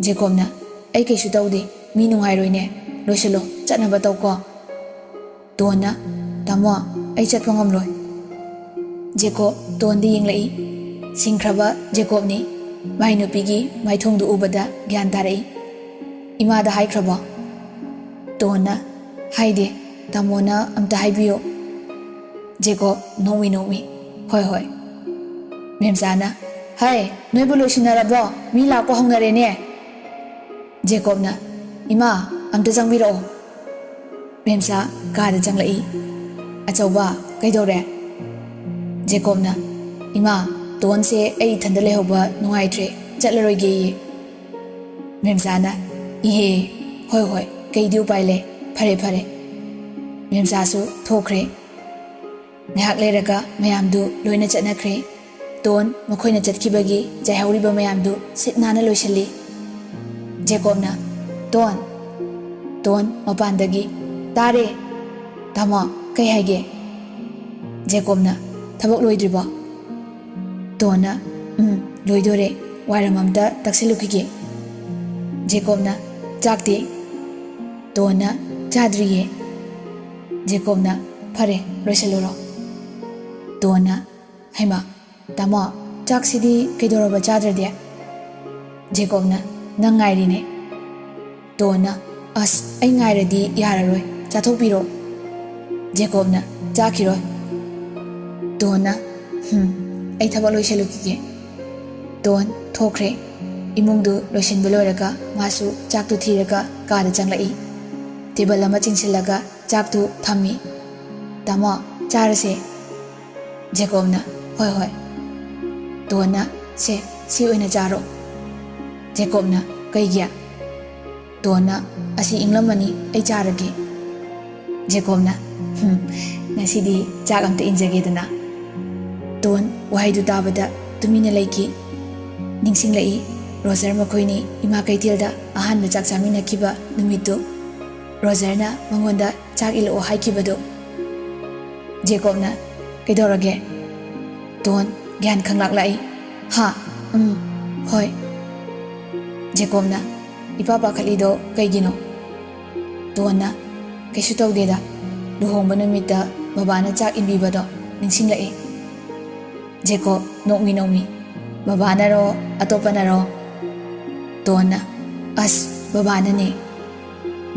ꯖꯦꯀꯣꯕꯅ, "ꯑꯩ ꯀꯩꯁꯨ ꯇꯧꯗꯦ, ꯃꯤ ꯅꯨꯡꯉꯥꯏꯔꯣꯏꯅꯦ, ꯂꯣꯏꯁꯤꯜꯂꯣ, ꯆꯠꯅꯕ ꯇꯧꯀꯣ꯫" ꯇꯣꯟꯅ, "ꯇꯥꯃꯣ, ꯑꯩ ꯆꯠꯄ ꯉꯝꯂꯣꯏ꯫" ꯖꯦꯀꯣꯕ ꯇꯣꯟꯗ ꯌꯦꯡꯂꯛꯏ꯫ ꯁꯤꯡꯈ꯭ꯔꯕ ꯖꯦꯀꯣꯕꯅꯤ꯫ ꯃꯍꯩ ꯅꯨꯄꯤꯒꯤ ꯃꯥꯏꯊꯣꯡꯗꯨ ꯎꯕꯗ ꯒ꯭ꯌꯥꯟ ꯇꯥꯔꯛꯏ꯫ "ꯏꯃꯥꯗ ꯍꯥꯏꯈ꯭ꯔꯕꯣ?" ꯇꯣꯟꯅ, "ꯍꯥꯏꯗꯦ, ꯇꯥꯃꯣꯅ ꯑꯝꯇ ꯍꯥꯏꯕꯤꯌꯨ꯫" ꯖꯦꯀꯣꯕ ꯅꯣꯛꯃꯤ ꯅꯣꯛꯃꯤ, "ꯍꯣꯏ, ꯍꯣꯏ꯫" ꯃꯦꯝꯆꯥꯅ, "ꯍꯩ, ꯅꯣꯏꯕꯨ ꯂꯣꯏꯁꯤꯟꯅꯔꯕꯣ? ꯃꯤ ꯂꯥꯛꯄ ꯍꯧꯅꯔꯦꯅꯦ꯫" ꯖꯦꯀꯣꯕꯅ, "ꯏꯃꯥ, ꯑꯝꯇ ꯆꯪꯕꯤꯔꯛꯑꯣ꯫" ꯃꯦꯝꯆꯥ ꯀꯥꯗ ꯆꯪꯂꯛꯏ꯫ "ꯑꯆꯧꯕ, ꯀꯩꯗꯧꯔꯦ?" ꯖꯦꯀꯣꯕꯅ, "ꯏꯃꯥ, ꯇꯣꯟꯁꯦ ꯑꯩ ꯏꯊꯟꯗ ꯂꯩꯍꯧꯕ ꯅꯨꯡꯉꯥꯏꯇ꯭ꯔꯦ, ꯆꯠꯂꯔꯣꯏꯒꯦꯌꯦ꯫" ꯃꯦꯝꯆꯥꯅ, "ꯏꯍꯦ, ꯍꯣꯏ, ꯍꯣꯏ, ꯀꯩꯗꯤ ꯎꯄꯥꯏ ꯂꯩ? ꯐꯔꯦ, ꯐꯔꯦ꯫" ꯃꯦꯝꯆꯥꯁꯨ ꯊꯣꯛꯈ꯭ꯔꯦ꯫ ꯉꯥꯏꯍꯥꯛ ꯂꯩꯔꯒ ꯃꯌꯥꯝꯗꯨ ꯂꯣꯏꯅ ꯆꯠꯅꯈ꯭ꯔꯦ꯫ ꯇꯣꯟ ꯃꯈꯣꯏꯅ ꯆꯠꯈꯤꯕꯒꯤ ꯆꯥꯏꯍꯧꯔꯤꯕ ꯃꯌꯥꯝꯗꯨ ꯁꯤꯠ ꯅꯥꯟꯅ ꯂꯣꯏꯁꯤꯜꯂꯤ꯫ ꯖꯦꯀꯣꯕꯅ, "ꯇꯣꯟ, ꯇꯣꯟ ꯃꯄꯥꯟꯗꯒꯤ, ꯇꯥꯔꯦ꯫ ꯇꯥꯃꯣ, ꯀꯩ ꯍꯥꯏꯒꯦ?" ꯖꯦꯀꯣꯕꯅ, "ꯊꯕꯛ ꯂꯣꯏꯗ꯭ꯔꯤꯕꯣ?" ꯇꯣꯟꯅ, "ꯎꯝ, ꯂꯣꯏꯗꯣꯔꯦ꯫ ꯋꯥꯏꯔꯝ ꯑꯝꯇ ꯇꯛꯁꯤꯜꯂꯨꯈꯤꯒꯦ꯫" ꯖꯦꯀꯣꯕꯅ, "ꯆꯥꯛꯇꯤ?" ꯇꯣꯟꯅ, "ꯆꯥꯗ꯭ꯔꯤꯌꯦ꯫" ꯖꯦꯀꯣꯕꯅ, "ꯐꯔꯦ, ꯂꯣꯏꯁꯤꯜꯂꯨꯔꯣ꯫" ꯇꯣꯟꯅ, "ꯍꯩꯃꯥ, ꯇꯥꯃꯣ, ꯆꯥꯛꯁꯤꯗꯤ ꯀꯩꯗꯧꯔꯕ ꯆꯥꯗ꯭ꯔꯗꯤ?" ꯖꯦꯀꯣꯕꯅ, "ꯅꯪ ꯉꯥꯏꯔꯤꯅꯦ꯫" ꯇꯣꯟꯅ, "ꯑꯁ, ꯑꯩ ꯉꯥꯏꯔꯗꯤ ꯌꯥꯔꯔꯣꯏ, ꯆꯥꯊꯣꯛꯄꯤꯔꯣ꯫" ꯖꯦꯀꯣꯕꯅ, "ꯆꯥꯈꯤꯔꯣꯏ꯫" ꯇꯣꯟꯅ, "ꯍꯨꯝ, ꯑꯩ ꯊꯕꯛ ꯂꯣꯏꯁꯤꯜꯂꯨꯈꯤꯒꯦ꯫" ꯇꯣꯟ ꯊꯣꯛꯈ꯭ꯔꯦ꯫ ꯏꯃꯨꯡꯗꯨ ꯂꯣꯏꯁꯤꯟꯕ ꯂꯣꯏꯔꯒ ꯃꯥꯁꯨ ꯆꯥꯛꯇꯨ ꯊꯤꯔꯒ ꯀꯥꯗ ꯆꯪꯂꯛꯏ꯫ ꯇꯦꯕꯜ ꯑꯃ ꯆꯤꯡꯁꯤꯜꯂꯒ ꯆꯥꯛꯇꯨ ꯊꯝꯃꯤ꯫ "ꯇꯥꯃꯣ, ꯆꯥꯔꯁꯦ꯫" ꯖꯦꯀꯣꯕꯅ, "ꯍꯣꯏ, ꯍꯣꯏ꯫" ꯇꯣꯟꯅ, "ꯁꯦ, ꯁꯤ ꯑꯣꯏꯅ ꯆꯥꯔꯣ꯫" ꯖꯦꯀꯣꯕꯅ, "ꯀꯩꯒꯤ?" ꯇꯣꯟꯅ, "ꯑꯁꯤ ꯏꯪꯂꯝꯃꯅꯤ, ꯑꯩ ꯆꯥꯔꯒꯦ꯫" ꯖꯦꯀꯣꯕꯅ, "ꯍꯨꯝ, ꯉꯁꯤꯗꯤ ꯆꯥꯛ ꯑꯝꯇ ꯏꯟꯖꯒꯦꯗꯅ꯫" ꯇꯣꯟ ꯋꯥꯍꯩꯗꯨ ꯇꯥꯕꯗ ꯇꯨꯃꯤꯟꯅ ꯂꯩꯈꯤ꯫ ꯅꯤꯡꯁꯤꯡꯂꯛꯏ, ꯔꯣꯖꯔ ꯃꯈꯣꯏꯅꯤ ꯏꯃꯥ ꯀꯩꯊꯦꯜꯗ ꯑꯍꯥꯟꯕ ꯆꯥꯛ ꯆꯥꯃꯤꯟꯅꯈꯤꯕ ꯅꯨꯃꯤꯠꯇꯨ꯫ ꯔꯣꯖꯔꯅ ꯃꯉꯣꯟꯗ ꯆꯥꯛ ꯏꯜꯂꯛꯑꯣ ꯍꯥꯏꯈꯤꯕꯗꯨ꯫ ꯖꯦꯀꯣꯕꯅ, "ꯀꯩꯗꯧꯔꯒꯦ?" ꯇꯣꯟ ꯒ꯭ꯌꯥꯟ ꯈꯪꯂꯛꯂꯛꯏ꯫ "ꯍꯥ? ꯎꯝ, ꯍꯣꯏ꯫" ꯖꯦꯀꯣꯕꯅ, "ꯏꯄꯥ ꯄꯥꯈꯠꯂꯤꯗꯣ ꯀꯩꯒꯤꯅꯣ?" ꯇꯣꯟꯅ, "ꯀꯩꯁꯨ ꯇꯧꯗꯦꯗ, ꯂꯨꯍꯣꯡꯕ ꯅꯨꯃꯤꯠꯇ ꯕꯕꯥꯅ ꯆꯥꯛ ꯏꯟꯕꯤꯕꯗꯣ ꯅꯤꯡꯁꯤꯡꯂꯛꯑꯦ꯫" ꯖꯦꯀꯣꯕ ꯅꯣꯛꯃꯤ ꯅꯣꯛꯃꯤ, "ꯕꯕꯥꯅꯔꯣ, ꯑꯇꯣꯞꯄꯅꯔꯣ?" ꯇꯣꯟꯅ, "ꯑꯁ, ꯕꯕꯥꯅꯅꯦ꯫"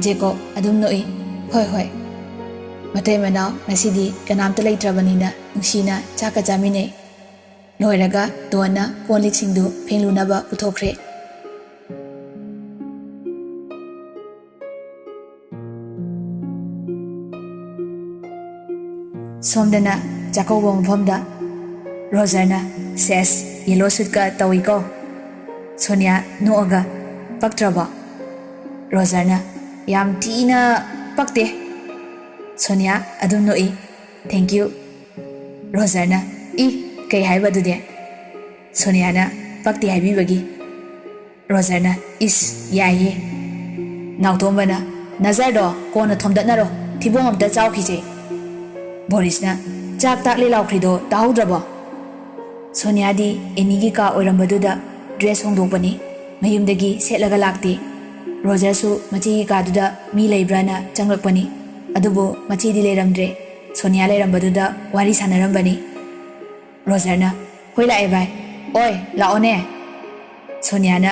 ꯖꯦꯀꯣꯕ ꯑꯗꯨꯝ ꯅꯣꯛꯏ꯫ "ꯍꯣꯏ, ꯍꯣꯏ꯫ ꯃꯇꯩ ꯃꯅꯥꯎ ꯉꯁꯤꯗꯤ ꯀꯅꯥꯝꯇ ꯂꯩꯇ꯭ꯔꯕꯅꯤꯅ ꯅꯨꯡꯁꯤꯅ ꯆꯥꯛꯀ ꯆꯥꯃꯤꯟꯅꯩ꯫" ꯂꯣꯏꯔꯒ ꯇꯣꯟꯅ ꯀꯣꯜ ꯂꯤꯛꯁꯤꯡꯗꯨ ꯐꯦꯡꯂꯨꯅꯕ ꯄꯨꯊꯣꯛꯈ꯭ꯔꯦ꯫ ꯁꯣꯝꯗꯅ ꯆꯥꯛꯀꯧꯕ ꯃꯐꯝꯗ꯫ ꯔꯣꯖꯔꯅ, "ꯁꯦꯁ, ꯌꯦꯂꯣ ꯁꯨꯠꯀ ꯇꯧꯏꯀꯣ꯫" ꯁꯣꯅꯤꯌꯥ ꯅꯣꯛꯑꯒ, "ꯄꯛꯇ꯭ꯔꯕꯣ?" ꯔꯣꯖꯔꯅ, "ꯌꯥꯝ ꯊꯤꯅ ꯄꯛꯇꯦ꯫" ꯁꯣꯅꯤꯌꯥ ꯑꯗꯨꯝ ꯅꯣꯛꯏ꯫ "Thank you꯫" ꯔꯣꯖꯔꯅ, "ꯏ, ꯀꯩ ꯍꯥꯏꯕ ꯑꯗꯨꯗꯤ?" ꯁꯣꯅꯤꯌꯥꯅ, "ꯄꯛꯇꯦ ꯍꯥꯏꯕꯤꯕꯒꯤ꯫" ꯔꯣꯖꯔꯅ, "ꯏꯁ, ꯌꯥꯏꯌꯦ꯫" ꯅꯥꯎꯇꯣꯝꯕꯅ, "ꯅꯖꯔꯗꯣ ꯀꯣꯟꯅ ꯊꯣꯝꯗꯠꯅꯔꯣ, ꯊꯤꯕꯣꯡ ꯑꯝꯇ ꯆꯥꯎꯈꯤꯁꯦ꯫" ꯕꯣꯔꯤꯁꯅ, "ꯆꯥꯛ ꯇꯥꯛꯂꯦ ꯂꯥꯎꯈ꯭ꯔꯤꯗꯣ ꯇꯥꯍꯧꯗ꯭ꯔꯕꯣ?" ꯁꯣꯅꯤꯌꯥꯗꯤ ꯑꯦꯅꯤꯒꯤ ꯀꯥ ꯑꯣꯏꯔꯝꯕꯗꯨꯗ ꯗ꯭ꯔꯦꯁ ꯍꯣꯡꯗꯣꯛꯄꯅꯤ꯫ ꯃꯌꯨꯝꯗꯒꯤ ꯁꯦꯠꯂꯒ ꯂꯥꯛꯇꯦ꯫ ꯔꯣꯖꯔꯁꯨ ꯃꯆꯦꯒꯤ ꯀꯥꯗꯨꯗ ꯃꯤ ꯂꯩꯕ꯭ꯔꯥꯅ ꯆꯪꯂꯛꯄꯅꯤ꯫ ꯑꯗꯨꯕꯨ ꯃꯆꯦꯗꯤ ꯂꯩꯔꯝꯗ꯭ꯔꯦ꯫ ꯁꯣꯅꯤꯌꯥ ꯂꯩꯔꯝꯕꯗꯨꯗ ꯋꯥꯔꯤ ꯁꯥꯟꯅꯔꯝꯕꯅꯤ꯫ ꯔꯣꯖꯔꯅ, "ꯍꯣꯏ ꯂꯥꯛꯑꯦ ꯚꯥꯏ꯫ ꯑꯣꯏ, ꯂꯥꯛꯑꯣꯅꯦ꯫" ꯁꯣꯅꯤꯌꯥꯅ,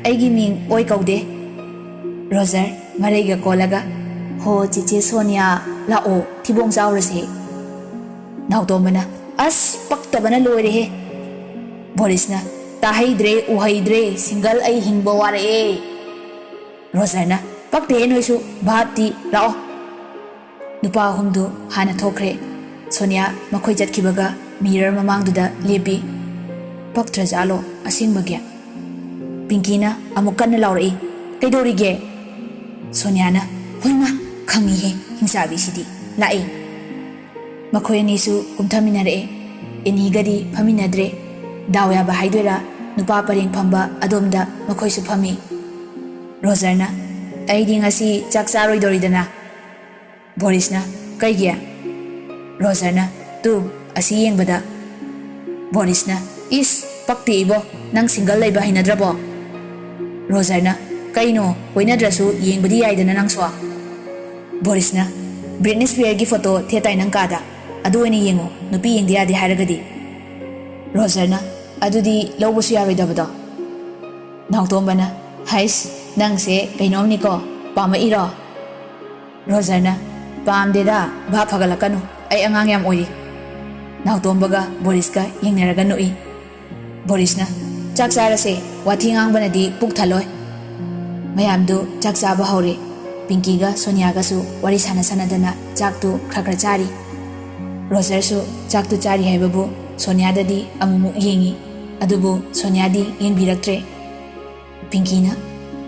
"ꯑꯩꯒꯤ ꯃꯤꯡ ꯑꯣꯏ ꯀꯧꯗꯦ꯫" ꯔꯣꯖꯔ ꯃꯔꯩꯒ ꯀꯣꯜꯂꯒ, "ꯍꯣ, ꯆꯦꯆꯦ ꯁꯣꯅꯤꯌꯥ, ꯂꯥꯛꯑꯣ, ꯊꯤꯕꯣꯡ ꯆꯥꯎꯔꯁꯦ꯫" ꯅꯥꯎꯇꯣꯝꯕꯅ, "ꯑꯁ, ꯄꯛꯇꯕꯅ ꯂꯣꯏꯔꯦꯍꯦ꯫" ꯕꯣꯔꯤꯁꯅ, "ꯇꯥꯍꯩꯗ꯭ꯔꯦ, ꯎꯍꯩꯗ꯭ꯔꯦ, ꯁꯤꯡꯒꯜ ꯑꯩ ꯍꯤꯡꯕ ꯋꯥꯔꯛꯑꯦ꯫" ꯔꯣꯖꯔꯅ, "ꯄꯛꯇꯦꯍꯦ ꯅꯣꯏꯁꯨ, ꯚꯥꯞꯇꯤ, ꯂꯥꯛꯑꯣ꯫" ꯅꯨꯄꯥ ꯑꯍꯨꯝꯗꯨ ꯍꯥꯟꯅ ꯊꯣꯛꯈ꯭ꯔꯦ꯫ ꯁꯣꯅꯤꯌꯥ ꯃꯈꯣꯏ ꯆꯠꯈꯤꯕꯒ ꯃꯤꯔꯔ ꯃꯃꯥꯡꯗꯨꯗ ꯂꯦꯞꯄꯤ꯫ "ꯄꯛꯇ꯭ꯔꯖꯥꯠꯂꯣ ꯑꯁꯦꯡꯕꯒꯤ?" ꯄꯤꯡꯀꯤꯅ ꯑꯃꯨꯛ ꯀꯟꯅ ꯂꯥꯎꯔꯛꯏ, "ꯀꯩꯗꯧꯔꯤꯒꯦ?" ꯁꯣꯅꯤꯌꯥꯅ, "ꯍꯣꯏꯃꯥ, ꯈꯪꯉꯤꯍꯦ, ꯍꯤꯡꯆꯥꯕꯤꯁꯤꯗꯤ꯫ ꯂꯥꯛꯑꯦ꯫" ꯃꯈꯣꯏ ꯑꯅꯤꯁꯨ ꯀꯨꯝꯊꯃꯤꯟꯅꯔꯛꯑꯦ꯫ ꯑꯦꯅꯤꯒꯗꯤ ꯐꯝꯃꯤꯟꯅꯗ꯭ꯔꯦ꯫ ꯗꯥꯎ ꯌꯥꯕ ꯍꯥꯏꯗꯣꯏꯔꯥ, ꯅꯨꯄꯥ ꯄꯔꯦꯡ ꯐꯝꯕ ꯑꯗꯣꯝꯗ ꯃꯈꯣꯏꯁꯨ ꯐꯝꯃꯤ꯫ ꯔꯣꯖꯔꯅ, "ꯑꯩꯗꯤ ꯉꯁꯤ ꯆꯥꯛ ꯆꯥꯔꯣꯏꯗꯧꯔꯤꯗꯅ?" ꯕꯣꯔꯤꯁꯅ, "ꯀꯩꯒꯤ?" ꯔꯣꯖꯔꯅ, "ꯇꯨ, ꯑꯁꯤ ꯌꯦꯡꯕꯗ꯫" ꯕꯣꯔꯤꯁꯅ, "ꯏꯁ, ꯄꯛꯇꯦ ꯏꯕꯣ, ꯅꯪ ꯁꯤꯡꯒꯜ ꯂꯩꯕ ꯍꯩꯅꯗ꯭ꯔꯕꯣ?" ꯔꯣꯖꯔꯅ, "ꯀꯩꯅꯣ, ꯀꯣꯏꯅꯗ꯭ꯔꯁꯨ ꯌꯦꯡꯕꯗꯤ ꯌꯥꯏꯗꯅ ꯅꯪꯁꯨ?" ꯕꯣꯔꯤꯁꯅ, "ꯕ꯭ꯔꯤꯠꯅꯤ ꯁ꯭ꯄꯤꯌꯔꯒꯤ ꯐꯣꯇꯣ ꯊꯦꯠꯇꯥꯏ ꯅꯪ ꯀꯥꯗ, ꯑꯗꯨ ꯑꯣꯏꯅ ꯌꯦꯡꯉꯣ, ꯅꯨꯄꯤ ꯌꯦꯡꯗ ꯌꯥꯗꯦ ꯍꯥꯏꯔꯒꯗꯤ꯫" ꯔꯣꯖꯔꯅ, "ꯑꯗꯨꯗꯤ ꯂꯧꯕꯁꯨ ꯌꯥꯔꯣꯏꯗꯕꯗꯣ?" ꯅꯥꯎꯇꯣꯝꯕꯅ, "ꯍꯩꯁ, ꯅꯪꯁꯦ ꯀꯩꯅꯣꯝꯅꯤꯀꯣ, ꯄꯥꯝꯃꯛꯏꯔꯣ?" ꯔꯣꯖꯔꯅ, "ꯄꯥꯝꯗꯦꯗ, ꯚꯥꯞ ꯐꯒꯠꯂꯛꯀꯅꯨ, ꯑꯩ ꯑꯉꯥꯡ ꯌꯥꯝ ꯑꯣꯏꯔꯤ꯫" ꯅꯥꯎꯇꯣꯝꯕꯒ ꯕꯣꯔꯤꯁꯀ ꯌꯦꯡꯅꯔꯒ ꯅꯣꯛꯏ꯫ ꯕꯣꯔꯤꯁꯅ, "ꯆꯥꯛ ꯆꯥꯔꯁꯦ, ꯋꯥꯊꯤ ꯉꯥꯡꯕꯅꯗꯤ ꯄꯨꯛ ꯊꯜꯂꯣꯏ꯫" ꯃꯌꯥꯝꯗꯨ ꯆꯥꯛ ꯆꯥꯕ ꯍꯧꯔꯦ꯫ ꯄꯤꯡꯀꯤꯒ ꯁꯣꯅꯤꯌꯥꯒꯁꯨ ꯋꯥꯔꯤ ꯁꯥꯟꯅ ꯁꯥꯟꯅꯗꯅ ꯆꯥꯛꯇꯨ ꯈꯔ ꯈꯔ ꯆꯥꯔꯤ꯫ ꯔꯣꯖꯔꯁꯨ ꯆꯥꯛꯇꯨ ꯆꯥꯔꯤ ꯍꯥꯏꯕꯕꯨ ꯁꯣꯅꯤꯌꯥꯗꯗꯤ ꯑꯃꯨꯛꯃꯨꯛ ꯌꯦꯡꯏ꯫ ꯑꯗꯨꯕꯨ ꯁꯣꯅꯤꯌꯥꯗꯤ ꯌꯦꯡꯕꯤꯔꯛꯇ꯭ꯔꯦ꯫ ꯄꯤꯡꯀꯤꯅ,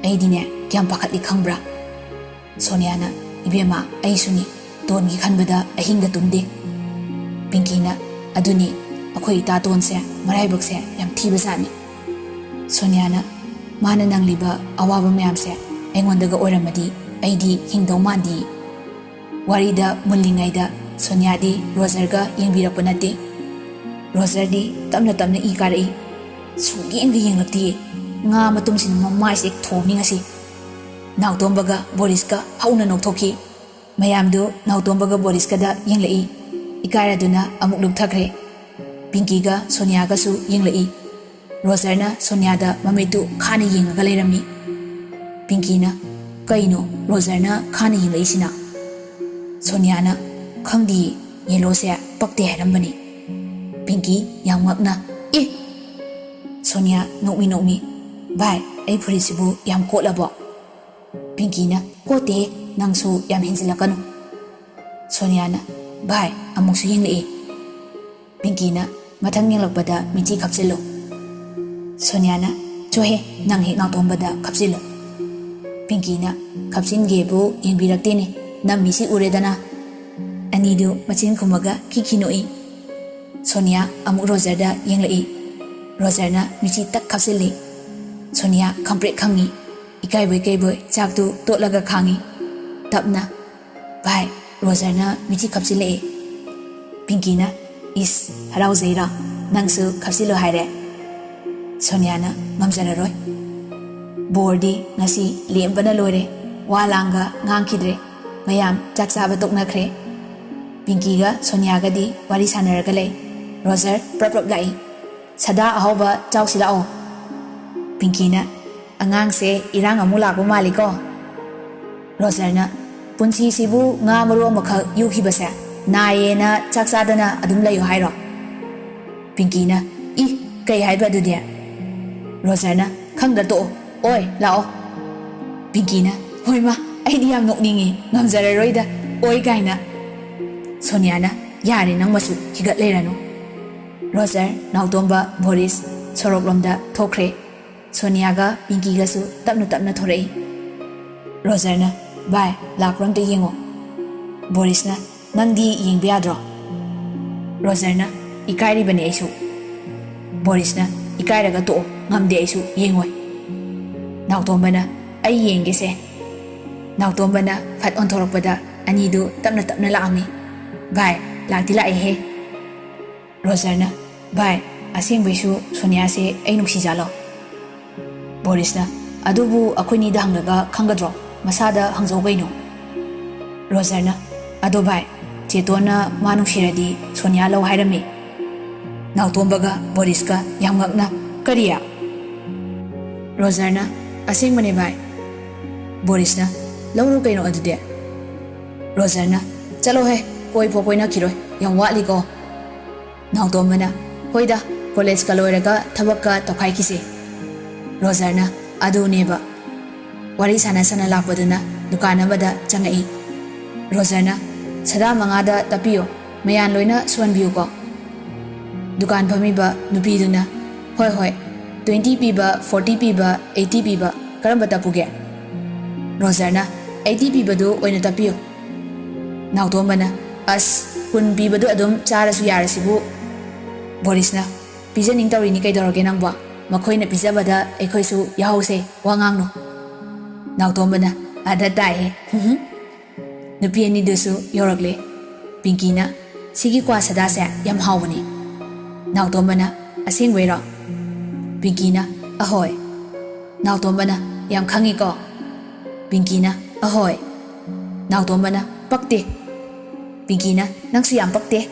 "ꯑꯩꯗꯤꯅꯦ ꯀꯌꯥꯝ ꯄꯥꯈꯠꯂꯤ ꯈꯪꯕ꯭ꯔꯥ?" ꯁꯣꯅꯤꯌꯥꯅ, "ꯏꯕꯦꯝꯃ, ꯑꯩꯁꯨꯅꯤ꯫ ꯇꯣꯟꯒꯤ ꯈꯟꯕꯗ ꯑꯍꯤꯡꯒ ꯇꯨꯝꯗꯦ꯫" ꯄꯤꯡꯀꯤꯅ, "ꯑꯗꯨꯅꯤ, ꯑꯩꯈꯣꯏ ꯏꯇꯥ ꯇꯣꯟꯁꯦ ꯃꯔꯥꯏꯕꯛꯁꯦ ꯌꯥꯝ ꯊꯤꯕꯖꯥꯠꯅꯤ꯫" ꯁꯣꯅꯤꯌꯥꯅ, "ꯃꯥꯅ ꯅꯪꯂꯤꯕ ꯑꯋꯥꯕ ꯃꯌꯥꯝꯁꯦ ꯑꯩꯉꯣꯟꯗꯒ ꯑꯣꯏꯔꯝꯃꯗꯤ ꯑꯩꯗꯤ ꯍꯤꯡꯗꯧ ꯃꯥꯟꯗꯤ꯫" ꯋꯥꯔꯤꯗ ꯃꯨꯜꯂꯤꯉꯩꯗ ꯁꯣꯅꯤꯌꯥꯗꯤ ꯔꯣꯖꯔꯒ ꯌꯦꯡꯕꯤꯔꯛꯄ ꯅꯠꯇꯦ꯫ ꯔꯣꯖꯔꯗꯤ ꯇꯞꯅ ꯇꯞꯅ ꯏ ꯀꯥꯔꯛꯏ꯫ ꯁꯨꯡꯌꯦꯡꯒ ꯌꯦꯡꯂꯛꯇꯤꯌꯦ꯫ ꯉꯥ ꯃꯇꯨꯝꯁꯤꯅ ꯃꯃꯥꯏꯁꯦ ꯊꯣꯝꯅꯤ ꯉꯁꯤ꯫ ꯅꯥꯎꯇꯣꯝꯕꯒ ꯕꯣꯔꯤꯁꯀ ꯍꯧꯅ ꯅꯣꯛꯊꯣꯛꯈꯤ꯫ ꯃꯌꯥꯝꯗꯨ ꯅꯥꯎꯇꯣꯝꯕꯒ ꯕꯣꯔꯤꯁꯀꯗ ꯌꯦꯡꯂꯛꯏ꯫ ꯏꯀꯥꯏꯔꯗꯨꯅ ꯑꯃꯨꯛ ꯂꯨꯞꯊꯈ꯭ꯔꯦ꯫ ꯄꯤꯡꯀꯤꯒ ꯁꯣꯅꯤꯌꯥꯒꯁꯨ ꯌꯦꯡꯂꯛꯏ꯫ ꯔꯣꯖꯔꯅ ꯁꯣꯅꯤꯌꯥꯗ ꯃꯃꯤꯠꯇꯨ ꯈꯥꯅ ꯌꯦꯡꯉꯒ ꯂꯩꯔꯝꯃꯤ꯫ ꯄꯤꯡꯀꯤꯅ, "ꯀꯩꯅꯣ ꯔꯣꯖꯔꯅ ꯈꯥꯅ ꯌꯦꯡꯂꯛꯏꯁꯤꯅ?" ꯁꯣꯅꯤꯌꯥꯅ, "ꯈꯪꯗꯤꯌꯦ, ꯌꯦꯂꯣꯁꯦ ꯄꯛꯇꯦ ꯍꯥꯏꯔꯝꯕꯅꯤ꯫" ꯄꯤꯡꯀꯤ ꯌꯥꯝ ꯉꯛꯅ, "ꯑꯦ!" ꯁꯣꯅꯤꯌꯥ ꯅꯣꯛꯃꯤ ꯅꯣꯛꯃꯤ, "ꯚꯥꯏ, ꯑꯩ ꯐꯨꯔꯤꯠꯁꯤꯕꯨ ꯌꯥꯝ ꯀꯣꯠꯂꯕꯣ?" ꯄꯤꯡꯀꯤꯅ, "ꯀꯣꯠꯇꯦ, ꯅꯪꯁꯨ ꯌꯥꯝ ꯍꯦꯟꯖꯤꯜꯂꯛꯀꯅꯨ꯫" ꯁꯣꯅꯤꯌꯥꯅ, "ꯚꯥꯏ, ꯑꯃꯨꯛꯁꯨ ꯌꯦꯡꯂꯛꯑꯦ꯫" ꯄꯤꯡꯀꯤꯅ, "ꯃꯊꯪ ꯌꯦꯡꯂꯛꯄꯗ ꯃꯤꯠꯆꯤ ꯈꯞꯆꯤꯜꯂꯨ꯫" ꯁꯣꯅꯤꯌꯥꯅ, "ꯆꯣꯍꯦ, ꯅꯪ ꯍꯦꯛ ꯅꯥꯎꯇꯣꯝꯕꯗ ꯈꯞꯆꯤꯜꯂꯨ꯫" ꯄꯤꯡꯀꯤꯅ, "ꯈꯞꯆꯤꯟꯒꯦꯕꯨ ꯌꯦꯡꯕꯤꯔꯛꯇꯦꯅꯦ, ꯅꯝꯃꯤꯁꯤ ꯎꯔꯦꯗꯅ꯫" ꯑꯅꯤꯗꯨ ꯃꯆꯤꯟ ꯈꯨꯝꯃꯒ ꯈꯤꯈꯤ ꯅꯣꯛꯏ꯫ ꯁꯣꯅꯤꯌꯥ ꯑꯃꯨꯛ ꯔꯣꯖꯔꯗ ꯌꯦꯡꯂꯛꯏ꯫ ꯔꯣꯖꯔꯅ ꯃꯤꯆꯤ ꯇꯛ ꯈꯞꯆꯤꯜꯂꯤ꯫ ꯁꯣꯅꯤꯌꯥ ꯈꯪꯄ꯭ꯔꯦꯛ ꯈꯪꯉꯤ꯫ ꯏꯀꯥꯏꯕꯣꯏ ꯀꯩꯕꯣꯏ ꯆꯥꯛꯇꯨ ꯇꯣꯠꯂꯒ ꯈꯥꯡꯉꯤ꯫ ꯇꯞꯅ, "ꯚꯥꯏ, ꯔꯣꯖꯔꯅ ꯃꯤꯆꯤ ꯈꯞꯆꯤꯜꯂꯛꯑꯦ꯫" ꯄꯤꯡꯀꯤꯅ, "ꯏꯁ, ꯍꯔꯥꯎꯖꯩꯔꯣ? ꯅꯪꯁꯨ ꯈꯞꯆꯤꯜꯂꯣ ꯍꯥꯏꯔꯦ?" ꯁꯣꯅꯤꯌꯥꯅ, "ꯉꯝꯖꯔꯔꯣꯏ꯫ ꯕꯣꯔꯗꯤ ꯉꯁꯤ ꯂꯦꯝꯕꯅ ꯂꯣꯏꯔꯦ꯫ ꯋꯥ ꯂꯥꯡꯒ ꯉꯥꯡꯈꯤꯗ꯭ꯔꯦ꯫ ꯃꯌꯥꯝ ꯆꯥꯛ ꯆꯥꯕ ꯇꯣꯛꯅꯈ꯭ꯔꯦ꯫" ꯄꯤꯡꯀꯤꯒ ꯁꯣꯅꯤꯌꯥꯒꯗꯤ ꯋꯥꯔꯤ ꯁꯥꯟꯅꯔꯒ ꯂꯩ꯫ ꯔꯣꯖꯔ ꯄ꯭ꯔꯞ ꯄ꯭ꯔꯞ ꯂꯥꯛꯏ꯫ "ꯁꯥꯗꯥ ꯑꯍꯥꯎꯕ ꯆꯥꯎꯁꯤ ꯂꯥꯛꯑꯣ꯫" ꯄꯤꯡꯀꯤꯅ, "ꯑꯉꯥꯡꯁꯦ ꯏꯔꯥꯡ ꯑꯃꯨꯛ ꯂꯥꯛꯄ ꯃꯥꯜꯂꯤꯀꯣ?" ꯔꯣꯖꯔꯅ, "ꯄꯨꯟꯁꯤꯁꯤꯕꯨ ꯉꯥ ꯃꯔꯨ ꯑꯃꯈꯛ ꯌꯨꯈꯤꯕꯁꯦ ꯅꯥꯏꯌꯦꯅ ꯆꯥꯛ ꯆꯥꯗꯅ ꯑꯗꯨꯝ ꯂꯩꯌꯨ ꯍꯥꯏꯔꯣ?" ꯄꯤꯡꯀꯤꯅ, "ꯏ, ꯀꯩ ꯍꯥꯏꯕ ꯑꯗꯨꯗꯤ?" ꯔꯣꯖꯔꯅ, "ꯈꯪꯗ꯭ꯔ ꯇꯣꯛꯑꯣ꯫ ꯑꯣꯏ, ꯂꯥꯛꯑꯣ꯫" ꯄꯤꯡꯀꯤꯅ, "ꯍꯣꯏ ꯃꯥ, ꯑꯩꯗꯤ ꯌꯥꯝ ꯅꯣꯛꯅꯤꯡꯉꯤ, ꯉꯝꯖꯔꯔꯣꯏꯗ, ꯑꯣꯏ ꯀꯥꯏꯅ꯫" ꯁꯣꯅꯤꯌꯥꯅ, "ꯌꯥꯔꯦ, ꯅꯪ ꯃꯁꯨ ꯍꯤꯒꯠ ꯂꯩꯔꯅꯨ꯫" ꯔꯣꯖꯔ, ꯅꯥꯎꯇꯣꯝꯕ, ꯕꯣꯔꯤꯁ ꯁꯣꯔꯣꯛꯂꯣꯝꯗ ꯊꯣꯛꯈ꯭ꯔꯦ꯫ ꯁꯣꯅꯤꯌꯥꯒ ꯄꯤꯡꯀꯤꯒꯁꯨ ꯇꯞꯅ ꯇꯞꯅ ꯊꯣꯔꯛꯏ꯫ ꯔꯣꯖꯔꯅ, "ꯚꯥꯏ, ꯂꯥꯛꯄ꯭ꯔꯣ ꯑꯝꯇ ꯌꯦꯡꯉꯣ꯫" ꯕꯣꯔꯤꯁꯅ, "ꯅꯪꯗꯤ ꯌꯦꯡꯕ ꯌꯥꯗ꯭ꯔꯣ?" ꯔꯣꯖꯔꯅ, "ꯏꯀꯥꯏꯔꯤꯕꯅꯦ ꯑꯩꯁꯨ꯫" ꯕꯣꯔꯤꯁꯅ, "ꯏꯀꯥꯏꯔꯒ ꯇꯣꯛꯑꯣ, ꯉꯝꯗꯦ ꯑꯩꯁꯨ, ꯌꯦꯡꯉꯣꯏ꯫" ꯅꯥꯎꯇꯣꯝꯕꯅ, "ꯑꯩ ꯌꯦꯡꯒꯦꯁꯦ꯫" ꯅꯥꯎꯇꯣꯝꯕꯅ ꯐꯠ ꯑꯣꯟꯊꯣꯔꯛꯄꯗ ꯑꯅꯤꯗꯨ ꯇꯞꯅ ꯇꯞꯅ ꯂꯥꯛꯑꯝꯃꯤ꯫ "ꯚꯥꯏ, ꯂꯥꯛꯇꯤ ꯂꯥꯛꯑꯦꯍꯦ꯫" ꯔꯣꯖꯔꯅ, "ꯚꯥꯏ, ꯑꯁꯦꯡꯕꯩꯁꯨ ꯁꯣꯅꯤꯌꯥꯁꯦ ꯑꯩ ꯅꯨꯡꯁꯤꯖꯥꯠꯂꯣ?" ꯕꯣꯔꯤꯁꯅ, "ꯑꯗꯨꯕꯨ ꯑꯩꯈꯣꯏꯅꯤꯗ ꯍꯪꯂꯒ ꯈꯪꯒꯗ꯭ꯔꯣ? ꯃꯁꯥꯗ ꯍꯪꯖꯧ ꯀꯩꯅꯣ꯫" ꯔꯣꯖꯔꯅ, "ꯑꯗꯣ ꯚꯥꯏ, ꯆꯦꯇꯣꯟꯅ ꯃꯥ ꯅꯨꯡꯁꯤꯔꯗꯤ ꯁꯣꯅꯤꯌꯥ ꯂꯧ ꯍꯥꯏꯔꯝꯃꯤ꯫" ꯅꯥꯎꯇꯣꯝꯕꯒ ꯕꯣꯔꯤꯁꯀ ꯌꯥꯝ ꯉꯛꯅ, "ꯀꯔꯤ?" ꯔꯣꯖꯔꯅ, "ꯑꯁꯦꯡꯕꯅꯦ ꯚꯥꯏ꯫" ꯕꯣꯔꯤꯁꯅ, "ꯂꯧꯔꯣ ꯀꯩꯅꯣ ꯑꯗꯨꯗꯤ꯫" ꯔꯣꯖꯔꯅ, "ꯆꯠꯂꯣꯍꯦ, ꯀꯣꯏꯐꯥꯎ ꯀꯣꯏꯅꯈꯤꯔꯣꯏ, ꯌꯥꯝ ꯋꯥꯠꯂꯤꯀꯣ꯫" ꯅꯥꯎꯇꯣꯝꯕꯅ, "ꯍꯣꯏꯗ, ꯀꯣꯂꯦꯖꯀ ꯂꯣꯏꯔꯒ ꯊꯕꯛꯀ ꯇꯧꯈꯥꯏꯈꯤꯁꯦ꯫" ꯔꯣꯖꯔꯅ, "ꯑꯗꯨꯅꯦꯕ꯫" ꯋꯥꯔꯤ ꯁꯥꯟꯅ ꯁꯥꯟꯅ ꯂꯥꯛꯄꯗꯨꯅ ꯗꯨꯀꯥꯟ ꯑꯃꯗ ꯆꯪꯉꯛꯏ꯫ ꯔꯣꯖꯔꯅ, "ꯁꯥꯗꯥ ꯃꯉꯥꯗ ꯇꯞꯄꯤꯌꯣ, ꯃꯌꯥꯟ ꯂꯣꯏꯅ ꯁꯨꯍꯟꯕꯤꯌꯨꯀꯣ꯫" ꯗꯨꯀꯥꯟ ꯐꯝꯃꯤꯕ ꯅꯨꯄꯤꯗꯨꯅ, "ꯍꯣꯏ, ꯍꯣꯏ, twenty ꯄꯤꯕ, forty ꯄꯤꯕ, eighty ꯄꯤꯕ, ꯀꯔꯝꯕ ꯇꯞꯄꯨꯒꯦ?" ꯔꯣꯖꯔꯅ, "Eighty ꯄꯤꯕꯗꯨ ꯑꯣꯏꯅ ꯇꯞꯄꯤꯌꯨ꯫" ꯅꯥꯎꯇꯣꯝꯕꯅ, "ꯑꯁ, ꯀꯨꯟ ꯄꯤꯕꯗꯨ ꯑꯗꯨꯝ ꯆꯥꯔꯁꯨ ꯌꯥꯔꯁꯤꯕꯨ꯫" ꯕꯣꯔꯤꯁꯅ, ꯄꯤꯖꯅꯤꯡ ꯇꯧꯔꯤꯅꯤ, ꯀꯩꯗꯧꯔꯒꯦ ꯅꯪꯕꯣ? ꯃꯈꯣꯏꯅ ꯄꯤꯖꯕꯗ ꯑꯩꯈꯣꯏꯁꯨ ꯌꯥꯍꯧꯁꯦ, ꯋꯥ ꯉꯥꯡꯅꯨ꯫ ꯅꯥꯎꯇꯣꯝꯕꯅ, "ꯑꯗ ꯇꯥꯏꯍꯦ꯫" ꯅꯨꯄꯤ ꯑꯅꯤꯗꯨꯁꯨ ꯌꯧꯔꯛꯂꯦ꯫ ꯄꯤꯡꯀꯤꯅ, "ꯁꯤꯒꯤ ꯀ꯭ꯋꯥ ꯁꯗꯥꯁꯦ ꯌꯥꯝ ꯍꯥꯎꯕꯅꯤ꯫" ꯅꯥꯎꯇꯣꯝꯕꯅ, "ꯑꯁꯦꯡꯕꯩꯔꯣ?" ꯄꯤꯡꯀꯤꯅ, "ꯑꯍꯣꯏ꯫" ꯅꯥꯎꯇꯣꯝꯕꯅ, "ꯌꯥꯝ ꯈꯪꯉꯤꯀꯣ?" ꯄꯤꯡꯀꯤꯅ, "ꯑꯍꯣꯏ꯫" ꯅꯥꯎꯇꯣꯝꯕꯅ, "ꯄꯛꯇꯦ꯫" ꯄꯤꯡꯀꯤꯅ, "ꯅꯪꯁꯨ ꯌꯥꯝ ꯄꯛꯇꯦ꯫"